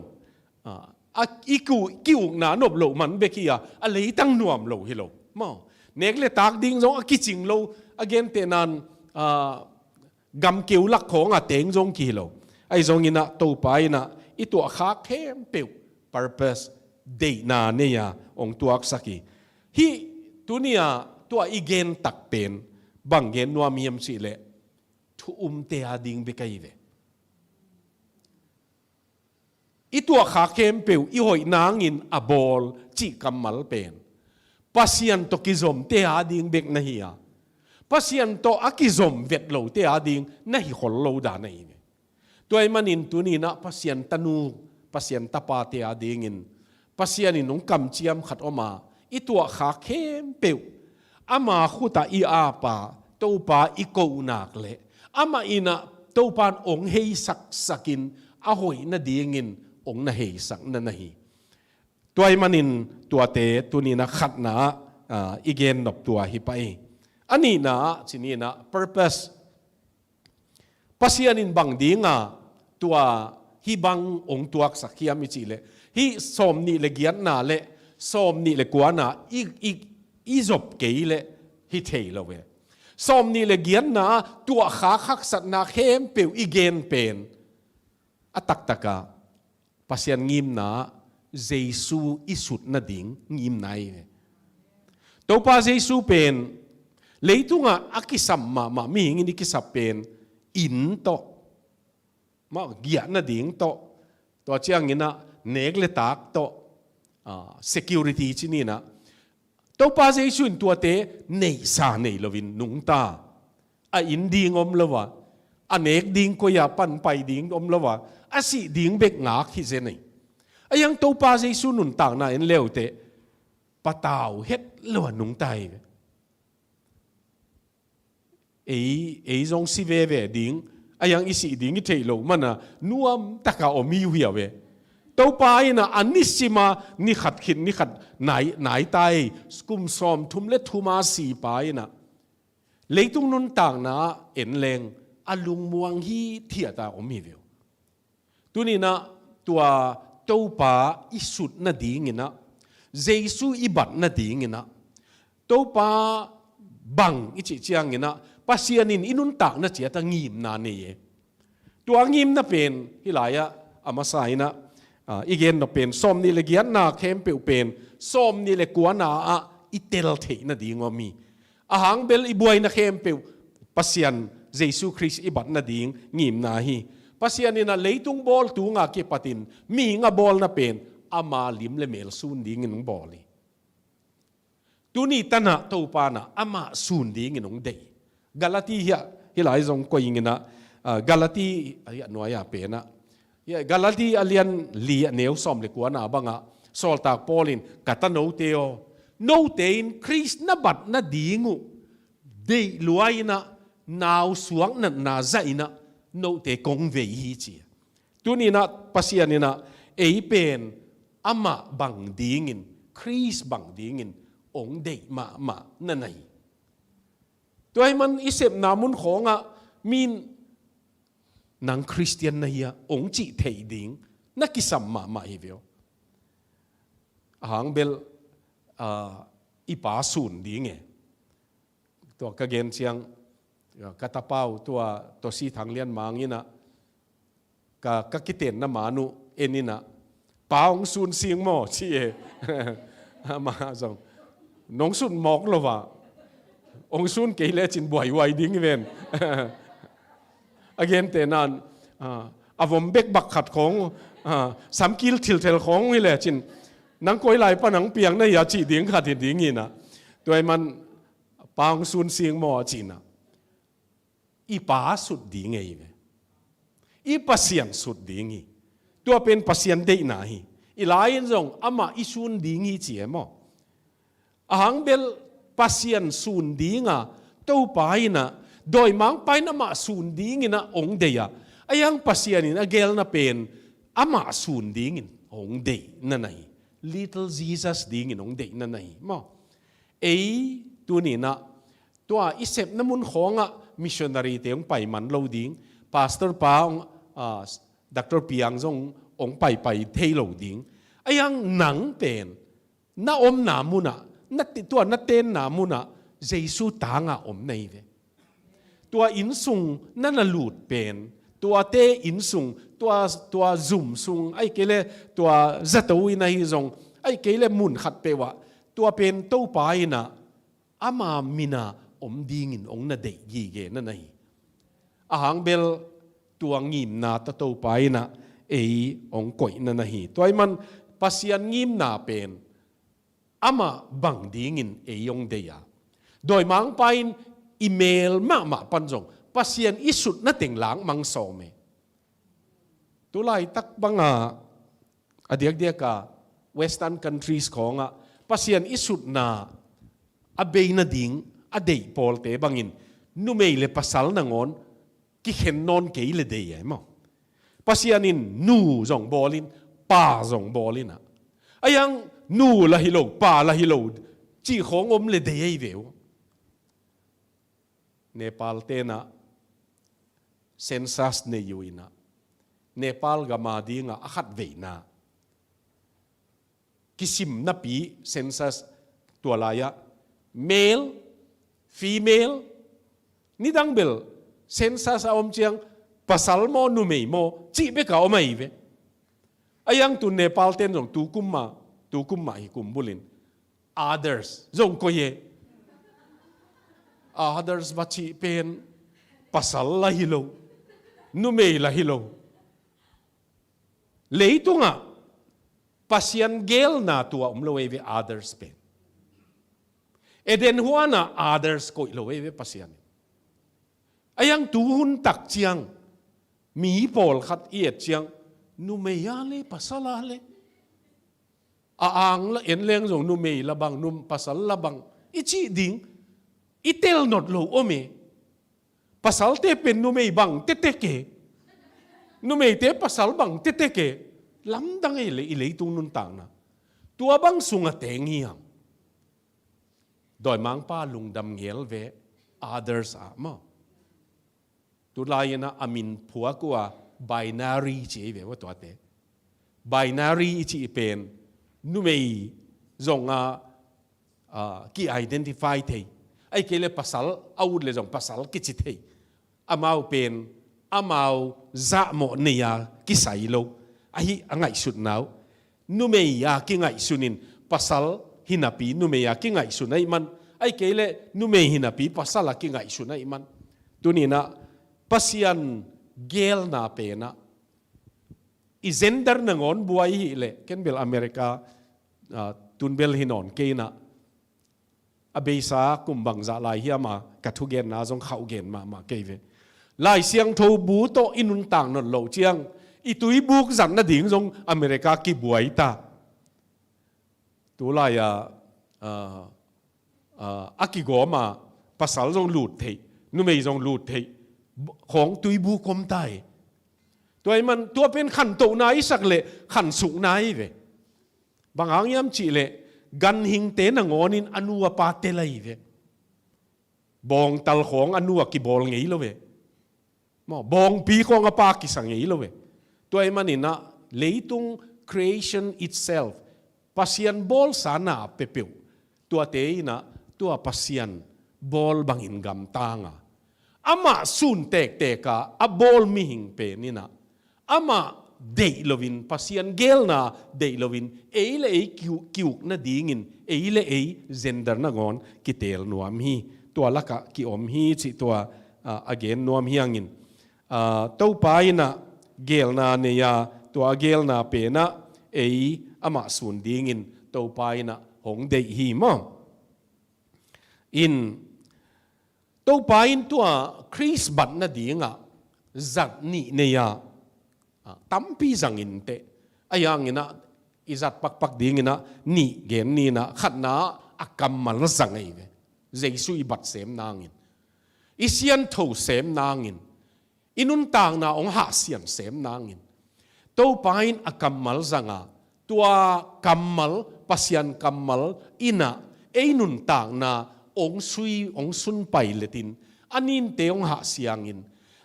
A, a, i ku, ki-ukna nop loh man bek hi a, a leitang nuam lo hi lo. Maw, nek le tak ding zong a kicing lo, a gentehnan, a, gamkeu lak khawng a teng zong kihi lo. Ahi zonginah Topa inah i tuahkhak khempeuh purpose, deihna nei-a hong tuaksak hi. Hih tuni-a tua i gen takpen bang gen nuam hiam cihleh thu umte ading bek ahi ve. I tuahkhak khempeuh i hoih nangin a bawl cih kammal pen Pasian tawh kizomte ading bek na hi a, Pasian tawh a kizom vet lote ading na hi khol lo dan ahi ve. Tua i manin tuninah Pasian tanu, Pasian tapate adingin Pasian in hong kamciam khat om a, i tuahkhak khempeuh ama khutah i apa, Topa i kohnak leh amah inah Topa in hong heisaksakin a hoih nadingin hong na heisakna na hi. Tua i manin tuate tuninah khatna ah, ah, i gen nop tua hi pah hi. A nihna ah, cininah purpose. Pasian in bang dinga tua hih bang hong tuaksak hiam i cihleh, hih sawm nih le giatna le sawm nih le kuana i, i, i zop kei leh hi thei lo ve. Sawm nih le giatna tuahkhak haksatna khempeuh i gen pen a taktaka Pasian ngimna, Jesu i sut nading ngimna hi ve. Topa Jesu pen leitungah a kisam mahmah mihing in i kisap pen inn tawh, mah giahna ding tawh, tua cianginah nek le tak tawh, ah, security ci ninah. Topa Jesu in tuate neihsa nei loin nungta, a inn ding om lo a, a nek ding koi-ah panpai ding om lo a, a sih ding bek ngak hi zen ei. A hiang Topa Jesu nuntakna en leuteh patau het lo a nungta hi ve. Ei, ei zong si veve ding, a hiang i sih ding i theih loh mana nuam taka om hi uh hiau ve. Topa inah a nisima ni khat khit ni khat nai, nai ta ei, kum sawm thum le thuma sipa inah leitung nuntakna ah en leng a lungmuang hi thiata om hi ve uh. Tuninah tua Topa i sut nadinginah, Jesu i bat nadinginah, Topa bang i cih cianginah Pasian in i nuntakna ciatah ngimna nei e. Tua ngimna pen hih lai-ah a masa inah, ah, i gen nop pen sawm nih le giatna khempeuh pen sawm nih le kuana ah i tel theih nading om hi. A hang bel i buaina khempeuh Pasian Jesu Khrist i bat nading ngimna hi. Pasian inah leitung bawl tunga kipatin mihing a bawlna pen ama lim le mel sun dingin hong bawl hi. Tuni tanah Topa nah amah sun dingin hong deih. Galati hiah hih lai zong koinginah, ah, Galati hiah nuai-a penah, hiah Galati a lian li a neu sawm le kuana bangah sawltak Paul in, ka tanote aw, note in Khrist na bat nading uh deih lua inah nau suak natna zah inah note kong vei hi ci. Tuninah Pasian inah ei pen amah bang dingin, Khrist bang dingin hong deih mahmah na na hi. Tua ahih man i sepna mun khawngah min nang Khristian na hi a hong cih theih ding na kisam mahmah hi ve aw. A hang bel, ah, i pa sun ding e. Tua ka gen ciang, ka tapau tua Tosi Thang Lian Mang inah ka, ka kitenna man uh en inah, pa hong sun sing maw ci e. Amah zong nong sun mawk lo a, hong sun kei lecin buaihuai ding hi ven. A gente nan, ah, a vom bek bak khat khong, ah, samkil thilthel khong hi lecin nang koi lai pan hong piang na hi a cih ding khat hi ding hinah. Tua ahih man pa hong sun sing maw a cinah, i pa sut ding ei ve. I Pasian sut ding hi. Tua pen Pasian deihna hi. I lai-in zong amah i sun ding hi ci e maw. A hang bel Pasian sun dinga Topa inah, dawimangpa in amah sun dinginah hong deih a, a hiang Pasian in a gelna pen amah sun dingin hong deih na na hi. Little Jesus dingin hong deih na na hi maw. Ei tuninah tua i sepna mun khawngah missionary te hong pai man lo ding, pastor pa hong, ah, Doctor Piang zong hong paipai thei lo ding. A hiang nang pen na omna munah, na ti-, tua na tenna munah Jesu tanga om na hi ve. Tua innsung na na lut pen, tuate innsung, tua, tua zum sung, ahih kei le tua zato in ahi zong, ahih kei le mun khat peuhah, tua pen Topa inah ama mina om dingin hong na deih gige na na hi. A hang bel tua ngimna tawh Topa inah ei hong koih na na hi. Tua ahih man Pasian ngimna pen amah bang dingin ei hong deih a, dawimangpa in i mel mahmah pan zong Pasian i sutna teng langmang sawm e. Tulaitak banga a diakdiaka Western countries khawngah Pasian i sutna a bei nading a deih pawlte bangin numei le pasal nangawn kikhen nawn kei le dei ai maw. Pasian in nu zong bawlin, pa zong bawlin ah, a hiang nu la hi lo, pa la hi lo cih khawng om le dei ai ve uh. Nepal tenah census nei uh inah, Nepal gama dingah a khat veina kisim napi census tua lai-ah male, female, nidang bel census a om ciang pasal maw numei maw cih beka om ahi ve. A hiang tu Nepal ten zong tu kum mah, tu kum mah hi kum bulin others zong koi e. Others va cih pen pasal la hi lo, numei la hi lo. Leitungah Pasian geelna tua om lo ei ve, others pen. Eden huanah others koih lo ei ve Pasian. A iang tu hun tak ciang mi pawlkhat i et ciang, numei a le pasal a le, a ang la en leng zong numei la bang, num pasal la bang i cih ding i tel not lo om e. Pasalte pen numei bang tetek e, numeite pasal bang tetek e. Lamdang ei le i leitung nuntakna tua bang sungah teng hiam? Dawimangpa lungdam ngel ve, others ah maw. Tulai inah a min phuak uh a binary ci ei ve maw tuate. Binary i cih pen numei zongah ah, ki-identify thei. Ahih kei le pasal a ut le zong pasal kici thei. Amau pen amau zahmawh nei-a kisai lo. Ahi a ngaihsutna uh, numei a kingaihsun in pasal hinapi numei a kingaihsun ahih man, ahih kei le numei hinapi pasal a kingaihsun ahih man. Tuninah Pasian geelna penah i gender nangawn buai hi leh, ken bel America, ah, tun bel hi nawn kei inah, a beisa kum bangzah lai hiam a ka thugenna zong khauh gen mahmah kei ve. Lai Siangtho bu tawh i nuntak nawn loh ciang i tuibuk zat nading zong America kibuai ta. Tulai-a, ah, ah, a kigawm a pasal zong lut theih, numei zong lut theih khawng tuibuk om ta hi. Tua ahih man tua pen khantohna i sak leh khansukna hi ve. Bang hang hiam cih leh ganhingte nangawn in a nu a pa tel ahi ve. Bawngtal khawng a nu a kibawl ngei lo ve. Maw, bawngpi khawng a pa kisa ngei lo ve. Tua ahih maninah leitung creation itself, Pasian bawlsa na peuhpeuh, tuate inah tua Pasian bawl bangin gamtang a, amah sun tektek a a bawl mihing pen inah amah deih loin, Pasian geelna deih loin, ei le ei kiu-, kiuk nadingin, ei le ei gender nangawn kiteel nuam hi. Tua lakah kiom hi cih tua, ah, a gen nuam hi hangin, ah, Topa inah geelna nei a, tua a geelna penah ei amah sun dingin Topa inah hong deih hi maw. In Topa in tua Khrist bat nadingah zat nih nei a, ah, tampi zangin teh, a ianginah i zat pakpak dinginah nih gen ninah, khatna a kammal zang ahi ve. Jesu i bat sem nangin, i siantho sem nangin, i nuntakna hong hahsian sem nangin, Topa in a kammal zanga, tua kammal, Pasian kammal inah ei nuntakna hong sui, hong sunpai letin, a ninte hong hahsiangin,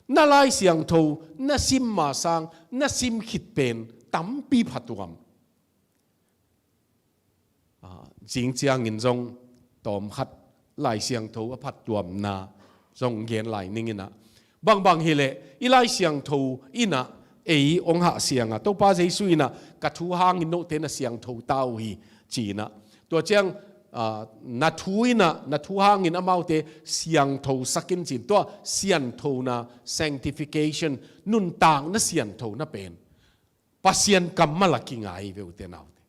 na Lai Siangtho na sim masang na sim khit pen tampi phatuam. Ah, zing ciangin zong tawmkhat Lai Siangtho a phattuamna zong gen lai ninginah, bangbang hileh i Lai Siangtho inah ei hong hahsianga, Topa Jesu inah ka thu hangin note na siangtho ta uh hi, cinah. Tua ciang, ah, na thu inah, na thu hangin amaute siangtho sakin cin. Tua sianthona, sanctification, nuntakna sianthona pen Pasian kammal a kingai ve ute naute.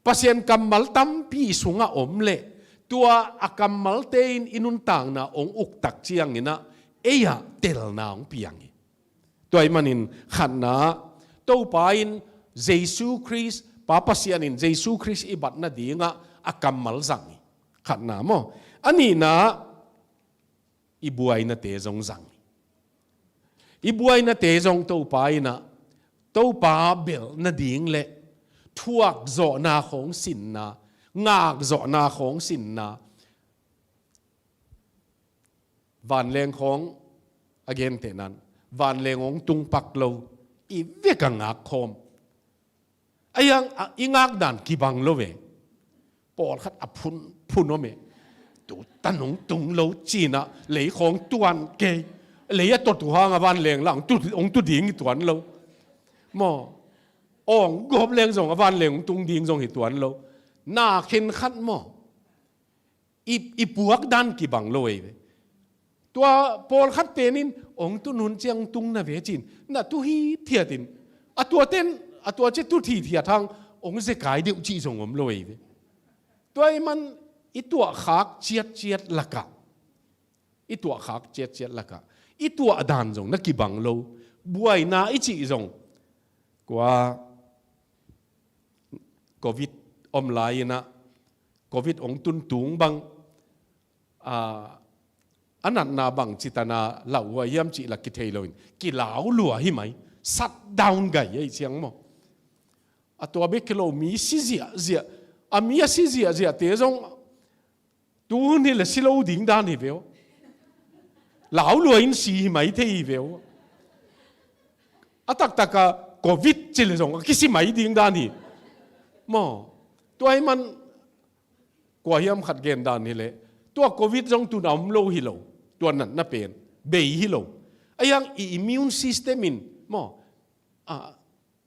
Pasian kammal tampi i sungah om leh, tua a kammalte in i nuntakna hong uktak cianginah ei-ah telna hong piang hi. Tua ahih manin khatna, Topa in Jesu Khrist, Pa Pasian in Jesu Khrist i bat nadingah a kammal zang hi. Khatna maw. A nihna, i buainate zong zang hi. I buainate zong Topa inah, Topa belh nading le thuakzawhna khawng sinna, ngakzawhna khawng sinna, vanleng khawng a gentehnan, vanleng hong tungpak lo, i vek a ngakkhawm. A iang, a, i ngakdan kibang lo ve. Pawlkhat a phun, phun om e. Tutan hong tung lo cinah, lei khawng tuan kei. Lei a tot uh hang a vanleng lah hong tu, hong tu ding hi tuan lo. Maw, awng gawp leng zong a vanleng hong tung ding zong hi tuan lo. Na khenkhat maw, i, i puak dan kibang lo ei ve. Tua pawlkhat pen in hong tun hun ciang tung na ve cin na tu hithiat in, a tua ten, a tua ci tu hithiat hang hong zekai deuh cih zong om lo ei ve. Tua i man i tuahkhak ciatciat lakah, i tuahkhak ciatciat lakah i tuah dan zong na kibang lo. Buaina i cih zong kua covid om lai inah, covid hong tun tung bang, a, a natna bang citana lauhuai hiam cih la kithei loin kilau lua hi mai. Shutdown gai ei ciang maw. A tua bek kilo mi si ziahziah, a mi a si ziahziahte zong tu hun hi le si lo ding dan hi veu. Lau lua in si hi mai thei hi veu. A taktaka covid ci le zong a kisi mai ding dan hi maw. Tua hi man kua hiam khat gen dan hi le, tua covid zong tun a om lo hi lo. Tua natna pen bei hi lo. A hiang i immune system in maw, a,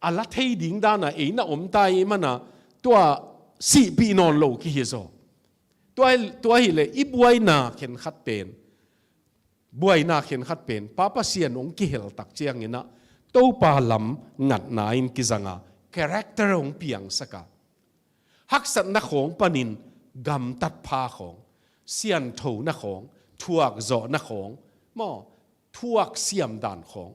a la thei ding dana ei na om ta i mana tua sihpih nawn lo kihi zaw. Tua, tua hi le i buaina khenkhat pen, buaina khenkhat pen Pa Pasian hong kihel tak cianginah Topa lam ngatna in kizanga character hong piangsaka, haksatna khawng panin gamtat pha khawng, sianthona khawng, thuakzawhna khawng maw, thuak siam dan khawng.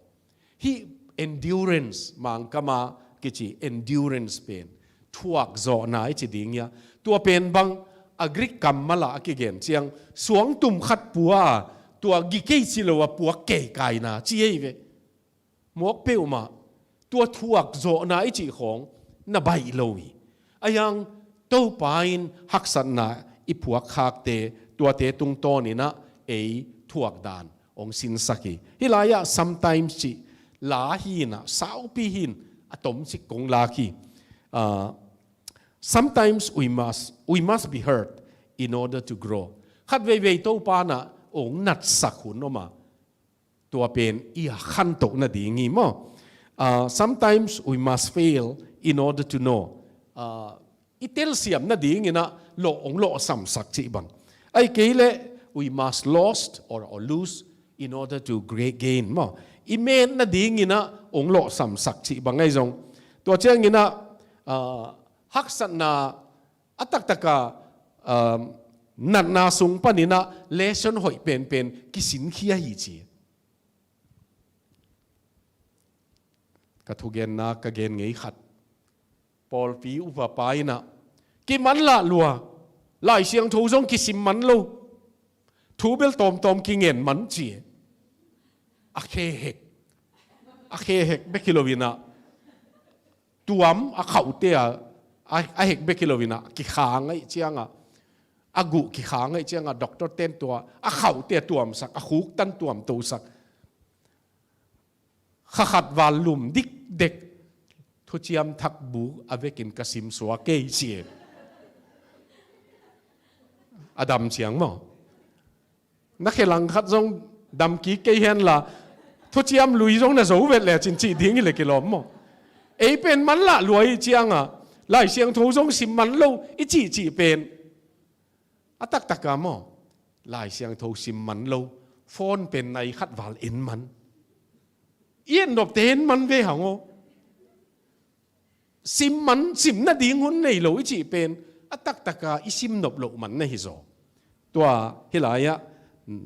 Hih endurance, Mangkama kici endurance pen thuakzawhna i ci ding ia. Tua pen bang a Greek kammal ah a kigen ciang suangtum khat pua a tua gikei ci lo a puak keikaina ci ei ve. Mawk peuhmah tua thuakzawhna i cih khawng na baih lo hi. A hiang Topa in haksatna i puakkhakte tuate tungtawninah ei thuak dan hong sinsak hi. Hih lai-ah sometimes cih la hinah saupi hin a tomcik kong lak hi. Ah, sometimes we must, we must be hurt in order to grow. Khat veivei Topa nah hong natsak hun om a, tua pen i a khantoh nading hi maw. Ah, sometimes we must fail in order to know. Ah, i telsiam nadinginah lawh hong lawhsamsak cih bang. Ahih kei leh we must lost or, or lose in order to great gain maw. I met nadinginah hong lawhsamsak cih bang ahi zong. Tua cianginah, ah, haksatna a taktaka, ah, natna sung paninah lesson hoih penpen kisinkhia hi ci. Ka thugenna ka gen ngei khat, pawlpi upapa inah kimanlah lua, Lai Siangtho zong kisim man lo, thu bel tawmtawm kingen man ci. A khe hek, a khe hek bek hi loinah tuam a khauhte a, a, a hek bek hi loinah kikhang ahih ciangah, a guh kikhang ahih ciangah doctor ten tua a khauhte a tuamsak, a khuktan tuamtosak. Kha khat val lum dikdek thuciam thak bu a vekin ka simsuak kei ci. A dam ciang maw. Na khe langkhat zong damkik kei henla thuciam lui zong na zo vet le cin cih ding hi le kilawm maw. Ei pen manlah lua i ciangah Lai Siangtho zong sim man lo i cihcih pen a taktaka maw, Lai Siangtho sim man lo, phone pen nai khat val en man. I en nopte en man ve hang aw. Sim man, sim nading hun nei lo i cih pen a taktaka i sim nop loh man na hi zaw. Tua hi lai-ah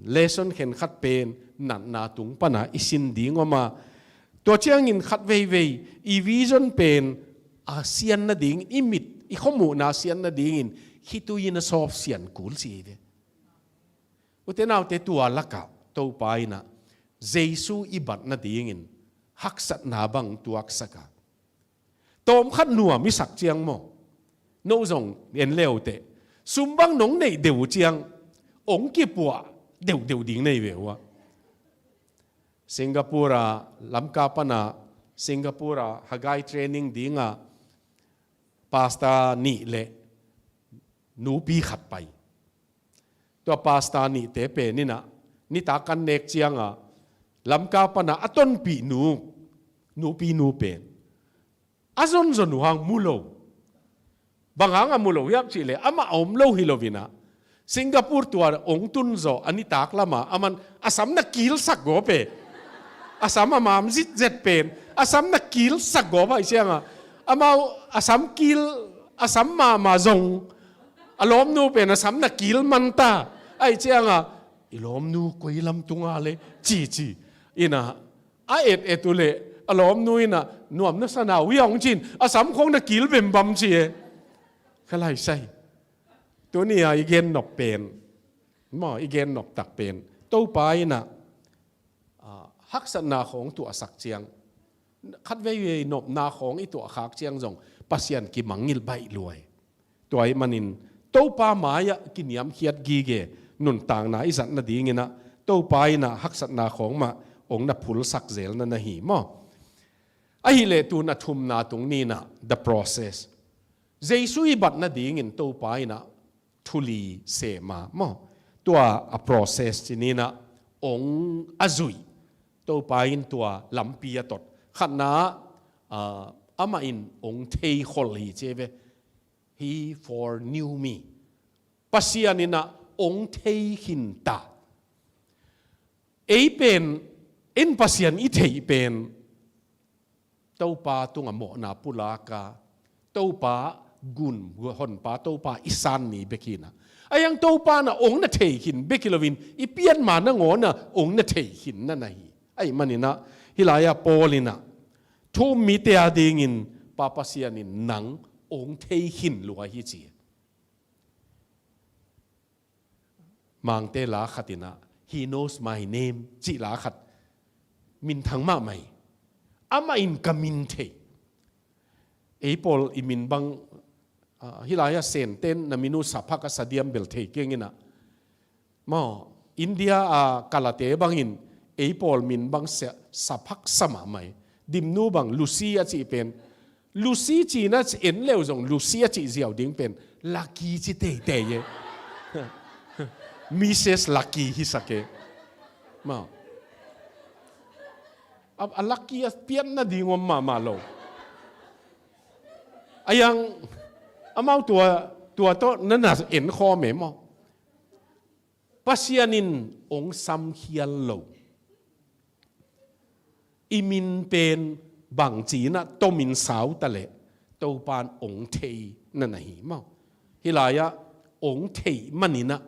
lesson khenkhat pen natna tung pana i sin ding om a, tua ciangin khat veivei i vision pen a sian nading, i mit, i khuamuhna a sian nadingin khitui in a sawp sian kul ci hi ve. Ute naute, tua lakah Topa inah Jesu i bat nadingin haksatna bang tuaksaka, tawmkhat nuam i sak ciang maw, no zong en leuteh, sum bang nong neih deuh uh ciang hong kipuah deuhdeuh ding nei ve uh a. Singapore ah, Lamka pana Singapore ah Haggai training dinga pastor nih le nupi khat pai. Tua pastor nihte pen inah nitak an nek cianga Lamka pana a tonpih nu, nupi nu pen a zonzon uh hang mu lo. Bang hanga mu lo hiam cihleh amah a om lo hi loinah Singapore tua ong tun zawh a nitak lama aman a sam na kilsak gawp e. A sam a mam zitzet pen a sam na kilsak gawp ahih cianga amau a sam kil a sam mama zong a lawmnu pen a sam na kil manta ahih cianga i lawmnu koi lam tunga le cici ina a et et uh leh a lawmnu ina nuam na sana uh hi a hong cin a sam khong na kil bembam ci e. Kha lai sai. Tuni a i gen nop pen maw i gen nop tak pen Topa ina ah, haksatna khawng tuahsak ciang khat veivei nopna khawng i tuahkhak ciang zong Pasian kimangngilh baih luai. Tua ahih manin Topa mai-ah kiniamkhiat gige nuntakna i zat nadingin ah Topa in ah haksatna khawng mah hong na phulsak zelna na hi maw? Ahih leh tun a thumna tung ni in ah the process. Jesu i bat nadingin Topa in ah thu li sem a maw? Tua a process ci ni in ah hong a zuih. Topa in tua lampi a tot. Khatna ah, amah in hong theikhol hi ci ve. He foreknew me. Pasian in ah hong thei khin ta. Ei pen, in Pasian i theih pen Topa tungah mawhna pulak a, Topa gun, Honpa Topa i san ni bek hi in ah. Ahih hang Topa in ah hong na thei khin bek hi loin i pianma nangawn ah hong na thei khin na na hi. Ahih manin ah hih lai-ah Paul in ah thu-um mite adingin Pa Pasian in nang hong thei khin lua hi ci. Mangte la khat in ah, "He knows my name," cih la khat minthang mahmah hi. Amah in ka min thei. Ei pawl i min bang, ah, hih lai-ah Senten na min uh Saphak a sa diam bel thei keng in ah. Maw, India a Kalate bangin ei pawl min bang Sa-, Saphak sa mahmah hi. Dimnu bang Lucy a cih pen Lucy cihna en leu zong Lucy a cih ziau ding pen Lucky ci teitei e. Missus Lucky hi sak e. Maw. A, a Lucky a pian nading om mahmah lo. Ahih hang amau tua, tua tawh na na en khawm e maw? Pasian in hong samkhial lo. I min pen bangci in ah tom in sau ta leh Topa in hong thei na na hi maw? Hih lai-ah hong theih manin ah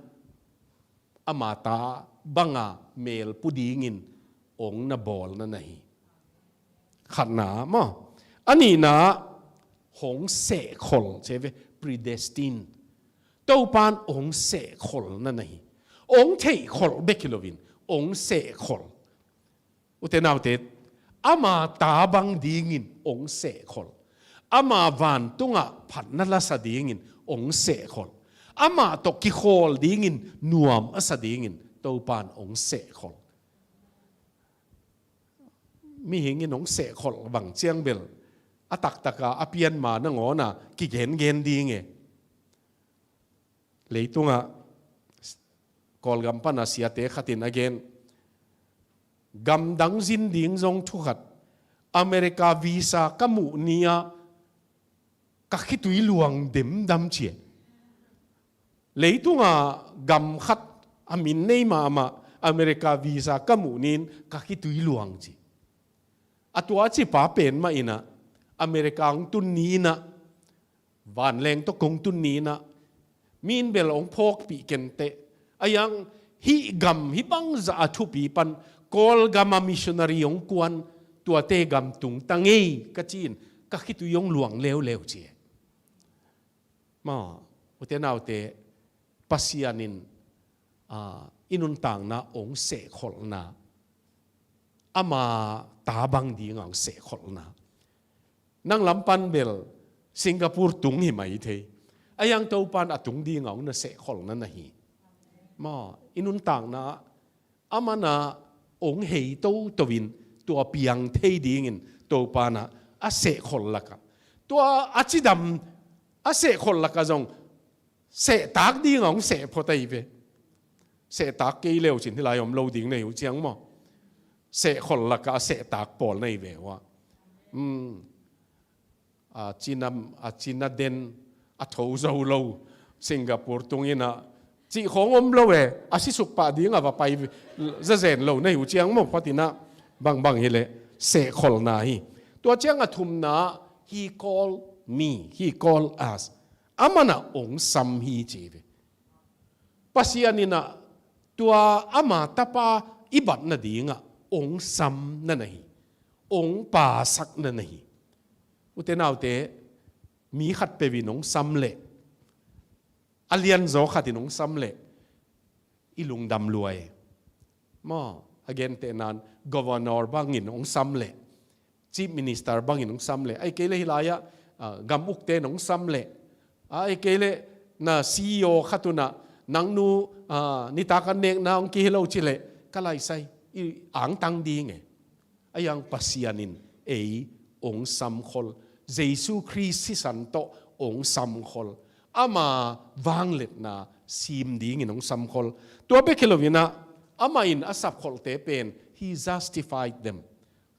ama ta banga mel pu dingin hong na bawl na na hi. Khatna maw? A nihna hong sehkhol ci ve, predestined. Topa in hong sehkhol na na hi. Hong theihkhol bek hi loin hong sehkhol. Ute naute, ama ta bang dingin hong sehkhol. Ama vantungah phatna la sa dingin hong sehkhol. Amah tawh kikhawl dingin nuam a sa dingin Topa in hong sehkhol. Mihing in hong sehkhol bang ciang bel a taktaka a pianma nangawn a kigengen ding e. Leitungah Kawlgam pana siate khat in a gen, gamdang zin ding zong thukhat, America visa ka muh ni-ah ka khitui luang demdam ci e. Leitunga gam khat a min nei mahmah America visa ka muh ni-in ka khitui luang ci. A tua cipa pen mah in ah America hong tun ni in ah, vanleng tawh kong tun ni in ah, mi in bel hong phawkpih kenteh. Ahih hang hih gam hih bangzah a thupi pan Kawlgam a missionary hong kuan, tuate gam tung ta ngei ka ci-in ka khitui hong luang leuleu ci e. Maw, ute naute, Pasian in, ah, i nuntakna hong sehkholhna, ama ta bang dinga hong sehkholhna. Nang lam pan bel Singapore tung hi mai thei. Ahih hang Topa in a tung dinga hong na sehkholhna na hi. Maw, i nuntakna Aman ah hong hei toto in tua piang thei dingin Topa in ah a sehkholh lakah, tua a cidam a sehkholh lakah zong sehtak dingah hong sehphot ahi ve. Sehtak kei leu cin hih lai om lo ding na hi uh ciang maw? Sehkholh lakah a sehtak pawl na hi ve uh ah. Hmm. A cina, a cina den, a tho zo lo. Singapore tungin ah cih khawng om lo e, a sisuk pah ding a va pai zazen lo na hi uh ciang maw, phatinah bangbang hileh sehkholhna hi. Tua ciang a thumna, he called me, he called us. Amanah ong sam hi ci ve. Pasian inah tua ama tapa i bat nadingah ong sam na na hi. Ong pasak na na hi. Ute naute, mi khat peuh in ong sam leh, a lianzaw khat in ong sam leh, i lungdam lua e. Maw, a gentehnan, governor bangin ong sam leh, chief minister bangin ong sam leh, ai kei leh hih lai-ah, ah, gam ukte in ong sam leh, ai kei leh na C E O khat unah, nangnu, ah, nitak a nekna ong kihel lo ci leh, ka laisai, i angtang ding e. Ahi hang Pasian in ei ong samkhol, Jesu Khrist sisan tawh ong samkhol, ama vangliatna sim dingin ong samkhol. Tua bek hi loinah, amah in a sapkholhte pen, he justified them.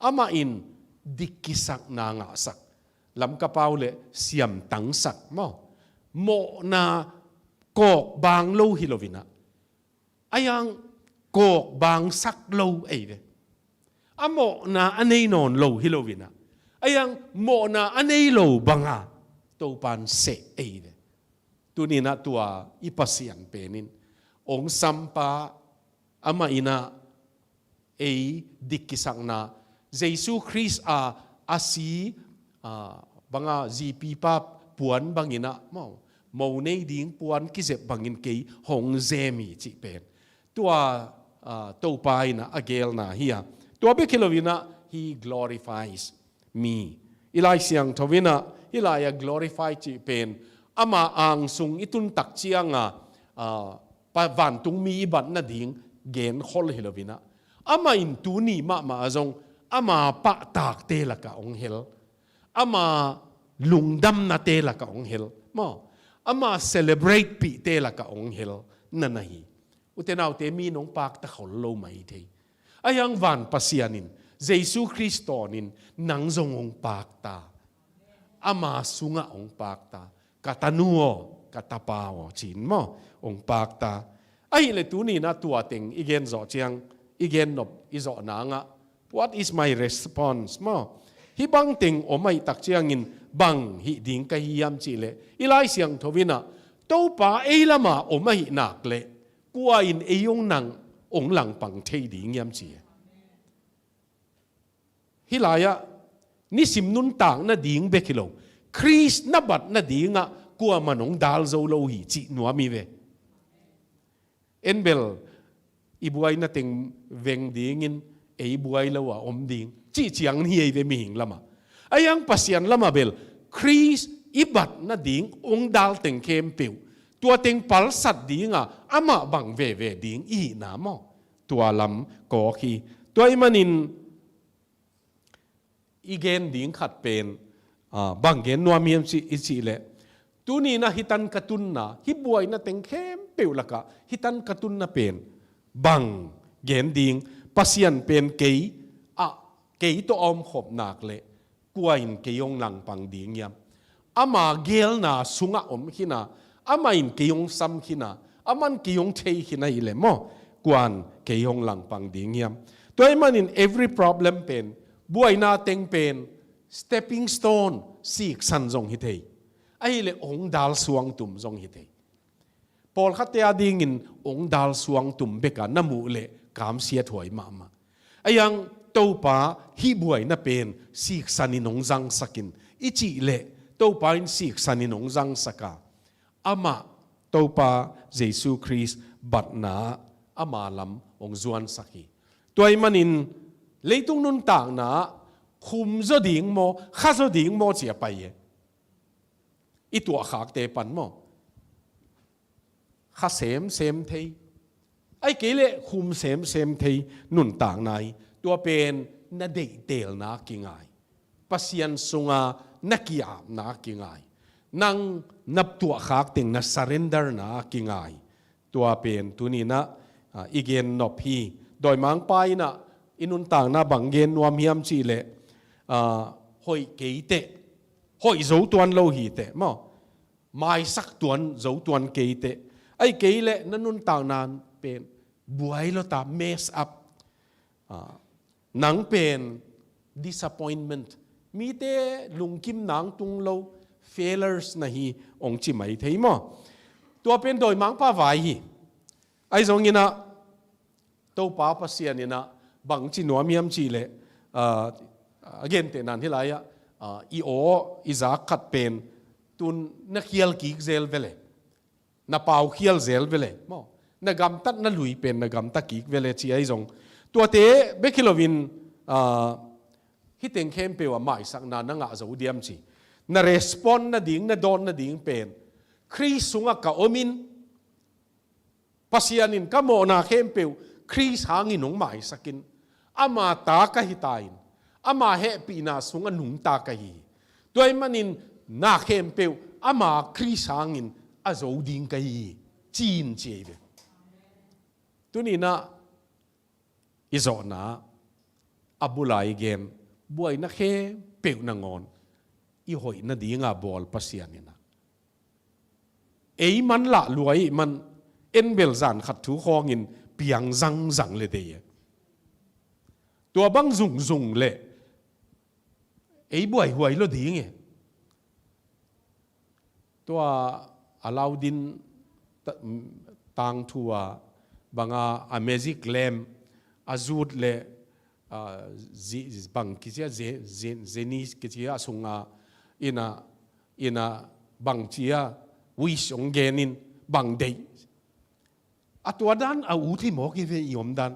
Amah in dik kisakna ngahsak. Lamka pau leh siamtangsak maw. Mawhna kawkbang lo hi loinah, ahi hang kawkbangsak lo ei ve. A mawhna a nei nawn lo hi loinah, ahi hang mawhna a nei lo banga Topan seh ei ve. Tuninah tua i Pasian penin ong sampa, amah inah ei dik kisakna, Jesu Khrist a, a si, a, banga zipipa puan banginah maw, mo nei ding puan kizep bangin kei hong zem hi cih pen, tua, a, Topa inah a gelna hi a. Tua bek hi loinah, he glorifies me. I Lai Siangtho inah hih lai-ah glorify cih pen, ama angsung i tuntak cianga, a, pa, vantungmi i bat nading genkhol hi loinah, amah in tuni mahmah ah zong ama pahtakte lakah ong hel, ama lungdamnate lakah ong hel maw, ama celebrate pihte lakah ong hel na na hi. Ute naute, mi in ong pakta khol lo mah hi thei. Ahi hang van Pasian in, Jesu Khrist tawnin nang zong ong pakta. Ama sungah ong pakta. Ka tanu aw, ka tapa aw, ci-in maw, ong pakta. Ahih leh tuninah tua teng i gen zawh ciang, i gen nop i zawh nangah, what is my response maw? Hih bang teng om ahih tak ciangin bang hih ding ka hi hiam cih leh, i Lai Siangtho inah, Topa ei lama om ahih nak leh, kua in ei ong nang ong langpang thei ding hiam ci. Hih lai-ah nisim nuntak nading bek hi lo, Khrist na bat nadingah kuaman ong dal zo lo hi cih nuam hi ve. En bel i buaina teng veng dingin ei buai lo a om ding cih ciang hi ei ve mihing lamah. Ahi hang Pasian lamah bel Khrist i bat nading ong dal teng khempeuh, tua teng palsat dinga amah bang veve ding i hihna maw, tua lam kawk hi. Tua ahih manin i gen ding khat pen, a, bang gen nuam hiam cih, i cih leh, tuninah hih tan ka tunna, hih buaina teng khempeuh lakah hih tan ka tunna pen bang gen ding, Pasian pen kei ah, kei tawh a omkhop nak leh kua in kei ong langpang ding hiam? Ama gelna sungah om khin a, amah in kei ong sam khin a, aman kei ong thei khin ahih leh maw, kuan kei ong langpang ding hiam? Tua ahih manin every problem pen, buaina teng pen stepping stone, siksan zong hi thei. Ahih leh ong dal suangtum zong hi thei. Pawlkhatte a dingin ong dal suangtum beka na muh leh kamsiat huai mahmah. Ahi hang Topa, hih buaina pen siksanin ong zangsakin i cih leh, Topa in siksanin ong zangsak a, amah, Topa Jesu Khrist batna ama lam ong zuansak hi. Tua ahih manin leitung nuntakna ah khum zaw ding maw, kha zaw ding maw ci a pai e. I tuahkhakte pan maw, kha semsem thei, ahih kei leh khum semsem thei nuntakna hi. Tua pen na deihtelna kingai, Pasian sunga na ki-apna kingai, nang na tuahkhak teng na surrenderna kingai. Tua pen tuninah, a, i gen nop hi. Dawimangpa inah i nuntakna bang gen nuam hiam cih leh, a, hoih kei teh, hoih zo tuan lo hi teh maw, maisak tuan zo tuan kei teh, Ahih kei leh na nuntakna pen buai lo ta, mess up. Ah, nang pen disappointment, mite lungkim nang tung lo, failures na hi, hong ci mai thei maw. Tua pen dawimangpa vai hi. Ahi zongin ah, Topa Pasian in ah bang ci nuam hiam cih leh, ah, a gentehna in hih lai-ah, ah, i aw i zak khat pen tun na khial kik zel ve le, na pau khial zel ve le maw, na gamtat na lui pen na gamta kik ve le ci ahi zong, tuate bek hi loin, ah, hih teng khempeuh ah maisakna na ngah zo diam ci. Na respond nading, na dawn nading pen, Khrist sungah ka om in, Pasian in ka mawhna khempeuh Khrist hangin hong maisakin, ama ta ka hi ta in, ama hehpihna sungah nungta ka hi hi. Tua ahih manin na khempeuh ama Khrist hangin a zo ding ka hi hi, ci-in ci ahi ve. Tuni-in ah i zawhna a bula i gen buaina khempeuh nangawn i hoih nadinga bawl Pasian in ah, ei man lah lua ih man, en bel zan khat thu khawngin piang zangzang le dei e. Tua bang zungzung le ei buaihuai lo ding e. Tua Alaudin ta-, tangthu a banga a magic lamp a zut le, ah, zi-, bang kici a, ze-, ze-, zeni kici a sunga ina, ina bang ci a wish hong genin bang deih. A tua dan a ut hi mawk hi ve i om dan.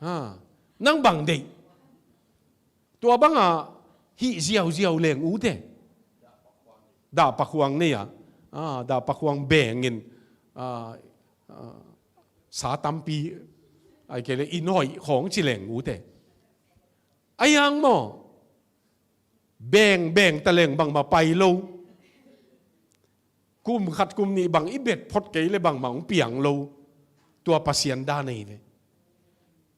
Ha. Nang bang deih. Tua banga hih ziauziau leng ut e. Dahpakhuang nei a. Ah, dahpakhuang bengin, ah, ah, sa tampi, ahih kei leh inn hoih khawng ci leng ut e. Ahi hang maw, beng beng ta leng bangmah pai lo. Kum khat kum nih bang i bet phot kei leh bangmah hong piang lo. Tua Pasian dan ahi ve.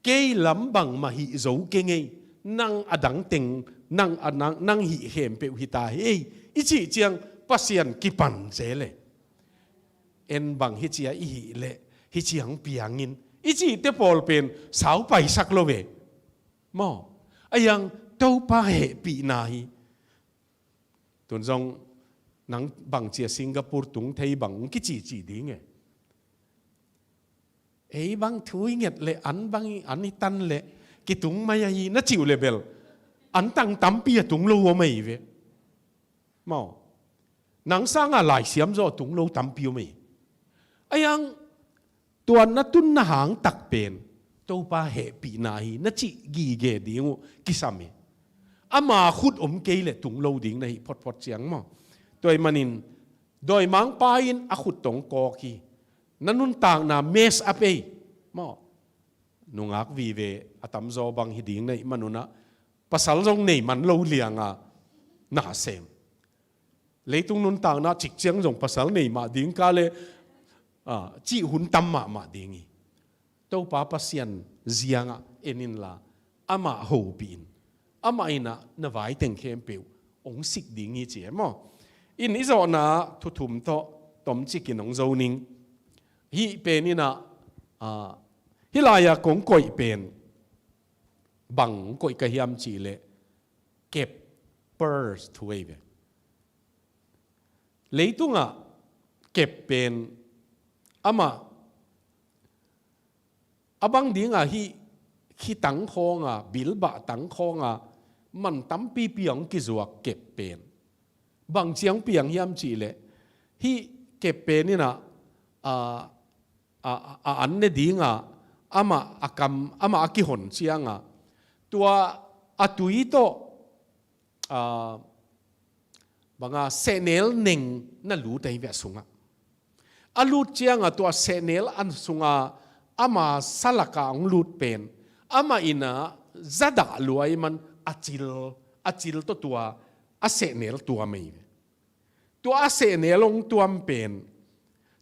Kei lam bangmah hih zo keng ei, nang a dang teng, nang a nang, nang hih khempeuh hi ta hi ei, i cih ciang Pasian kipan zel e. En bang hih cia i hih leh hih ciang piangin, i cihte pawl pen sau paisak lo ve. Maw, ahi hang Topa hehpihna hi. Tun zong nang bang cia Singapore tung thei bang hong kicihcih ding e. Ei bang thu i nget leh an bang i, an i tan leh kitung mai ahi na cih uh leh bel an tang tampi a tung lo om ahi ve. Maw, nang sanga laisiam zaw a tung lo tampi om ahi. Ahi hang tua na tunna hang tak pen Topa hehpihna hi na cih gige ding uh kisam hi. Ama khut om kei leh tung lo ding na hih photphot ciang maw. Tua ahih manin dawimangpa in a khut tawh hong kawk hi. Na nuntakna mess up ei maw. Nungak vive a tamzaw bang hi ding na hih manun ah, pasal zong nei man lo lianga na sem. Leitung nuntakna cik ciang zong pasal nei mah ding ka leh, ah, cih hun tam mahmah ding hi. Topa Pasian ziangah en inla, amah hopih in. Amah in ah na vai teng khempeuh hong sik ding hi ci e maw. In i zawhna thu thum tawh tomcikin hong zo ning. Hih pen in ah, ah, hih lai-ah kong koih pen bang koih ka hiam cih leh, kep, purse thu ei ve. Leitungah kep pen amah a bang dingah hih khitang khawnga, bilbah tang khawnga man tampipi hong kizuak kep pen bang ciang piang hiam cih leh, hih kep pen in ah, a, a, a an ne dinga amah a kam, amah a kihon cianga tua a tui tawh, ah, banga sehnel neng na lut ahi ve a sungah. A lut cianga tua sehnel a sunga ama salaka hong lut pen, amah in ah zadah luai man a cil, a cil tawh tua a sehnel tuam ahi ve. Tua a sehnel hong tuam pen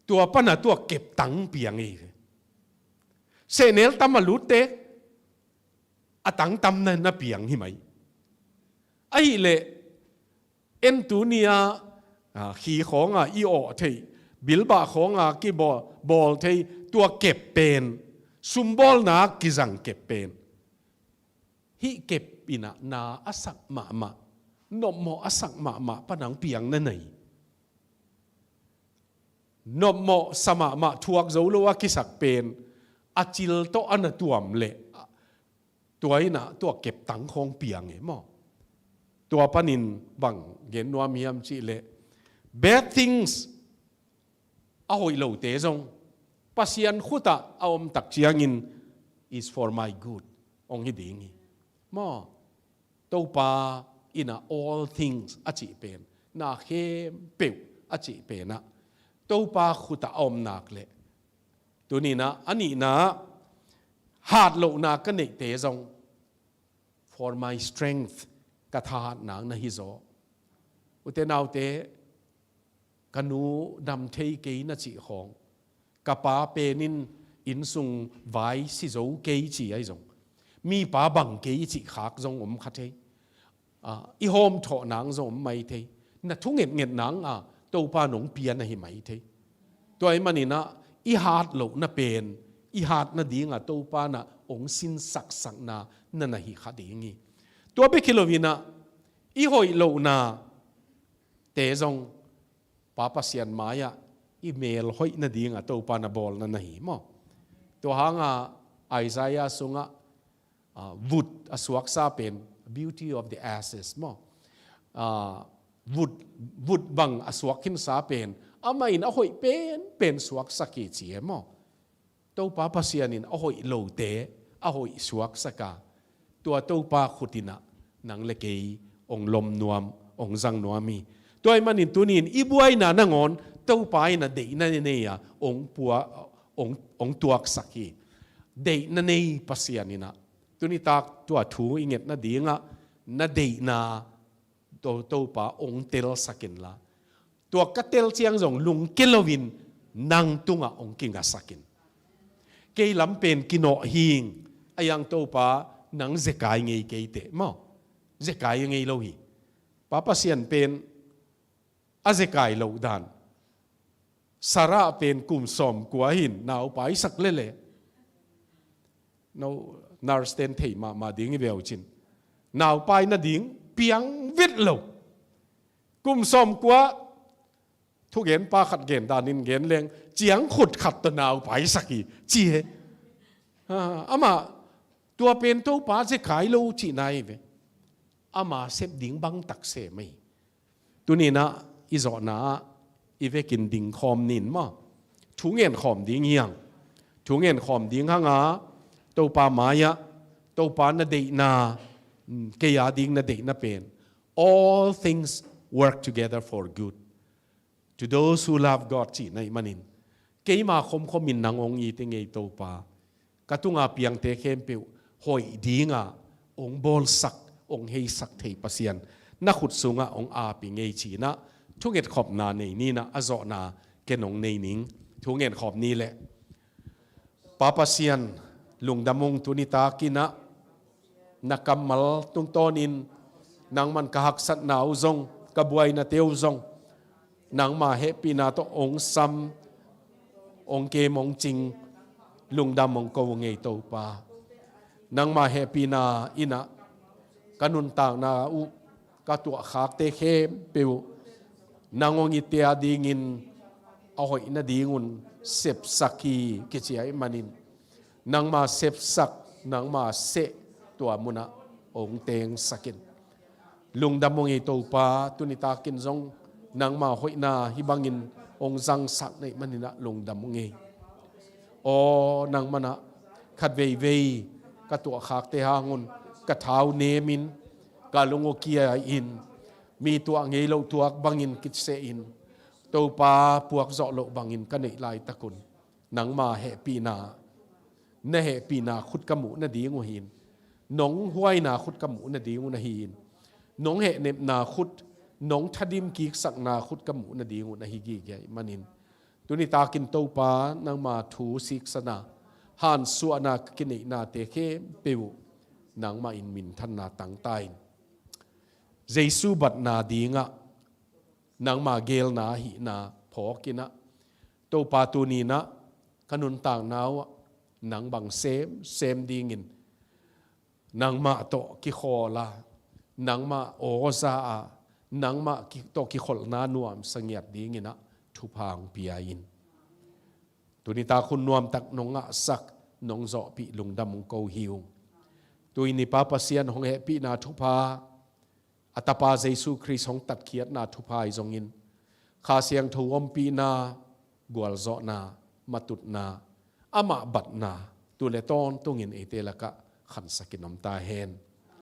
tua pana tua keptang piang ahi ve. Sehnel tam a lutte a tangtamna na piang hi mai. Ahih leh en tuni-a, a, khi khawnga i awh theih Bilbah khawnga kibawl, bawl thei tua kep pen, sumbawlna kizang kep pen, hih kep in ah na a sak mahmah, nopmawh a sak mahmah pan ah piang na nei. Nopmawh sa mahmah thuak zo lo a kisak pen, a cil tawh a na tuam leh, tua in ah tua kep tang khawng piang e maw. Tua panin bang gen nuam hiam cih leh, bad things a hoih lote zong Pasian khut ah a om tak ciangin, is for my good, hong hi ding hi maw. Topa in ah all things a cih pen, na khempeuh a cih pen ah Topa khut ah a om nak leh, tuni in ah a nihna ah hatlohna ka neihte zong for my strength, ka thahatna na hi zaw. Ute naute, ka nu dam thei kei na cih khawng, ka pa pen in innsung vai si zo kei ci ahi zong, mipa bang kei i cih khak zong om kha thei. Ah, i hawmthawh nang zong om mai thei. Na thungetnget nang a Topa nong pia na hi mai thei. Tua ahih manin ah i hat lohna pen, i hat nading a Topa in ah hong sinsaksakna na na hi kha ding hi. Tua bek hi lo in ah i hoih lohnate zong Pa Pasian mai-ah i mel hoih nading a Topa in ah bawlna na hi maw. Tua hang a Isaiah sungah, ah, vut a suaksa pen, beauty of the ashes maw. Ah, vut, vut bang a suak khinsa pen, amah in a hoih penpen suaksak hi ci e maw. Topa Pasian in a hoih lote a hoih suaksak a, tua Topa khut in ah nang le kei hong lom nuam, hong zang nuam hi. Tua ahih manin tuni in i buaina nangawn Topa in ah deihna nei a, hong pua, hong, hong tuaksak hi. Deihna nei Pasian in ah, tuni tak tua thu i nget nading ah na deihna To, Topa hong telsak inla, tua ka tel ciang zong lungke loin nang tungah hong kingasak in. Kei lam pen kinawh hing, a hiang Topa nang zekai ngei kei teh maw. Zekai ngei lo hi. Pa Pasian pen a zekai loh dan. Sarah pen kum sawmkua hi in, naupai sak lele. No, nurse ten thei mahmah ding hi ve uh cin. Naupai nading piang vet lo. Kum sawmkua, thugenpa khat gen danin gen leng, ciangkhut khat tawh naupai sak hi ci he. Ah, amah tua pen Topa zekai lo cihna hi ve. Ama sep ding bang tak sem hi. Tuni in ah i zawhna ah i vekin dingkhawm ni in maw. Thu ngenkhawm ding hi hang. Thu ngenkhawm ding hang a, Topa mai-ah, Topa na deihna, mm, kei a ding na deihna pen, all things work together for good to those who love God, cihna ahih manin, keima khomkhom in nang hong it ing ei Topa. Ka tunga piangte khempeuh hoih dinga hong bawlsak, hong heisak thei Pasian, na khut sungah hong ap ing ei ci in ah, thungetkhopna nei ni in ah, a zawhna ken hong nei ning. Thu ngenkhawm ni leh. Pa Pasian, lungdam ung, tuni takin ah na kammal tungtawnin nangman ka haksatna uh zong, ka buainate uh zong, nangma hehpihna tawh hong sam, hong kem, hong cing, lungdam hong ko ung ei Topa. Nangma hehpihna in ah ka nuntakna uh, ka tuahkhakte khempeuh uh, nang hong itte a dingin a hoih nadingun sepsak hi kici ahih manin, nangma sepsak, nangma seh tua munah hong tengsak in. Lungdam ung ei Topa, tuni takin zong nangma hoihna hih bangin hong zangsak na hih manin ah lungdam ung ei. Aw, nangman ah khat veivei ka tuahkhakte hangun ka thau nemin, ka lung uh kia-in, mi tuah ngei loh tuak bangin kiseh in, Topa puak zawh loh bangin ka neih laitakun, nangma hehpihna, na hehpihna khut ka muh nading uh hi in, nong huaina khut ka muh nading uh na hi in, nong hehnepna khut, nong thadim kiksakna khut ka muh nading uh na hi gige ahih manin, tuni takin Topa, nangma thu siksana, hansuahna ka kineihnate khempeuh uh, nangmah in minthanna tangta in. Jesu batna dingah nangma geelna ahihna phawk in ah, Topa, tuni-in ah ka nuntakna uh ah nang bang sem sem dingin, nangmah tawh kikhawl a, nangmah aw za a, nangmah ki-, tawh kikholhna nuamsa ngiat dingin ah thupha hong pia in. Tuni tak hun nuamtak nong ngahsak, nong zawhpih lungdam hong ko hi ung. Tuni Pa Pasian hong hehpihna thupha, a Tapa Jesu Khrist hong tatkhiatna thupha hi zongin, Kha Siangtho ompihna, gualzawhna, matutna, amah batna, tu le tawntungin eite lakah khansakin om ta hen.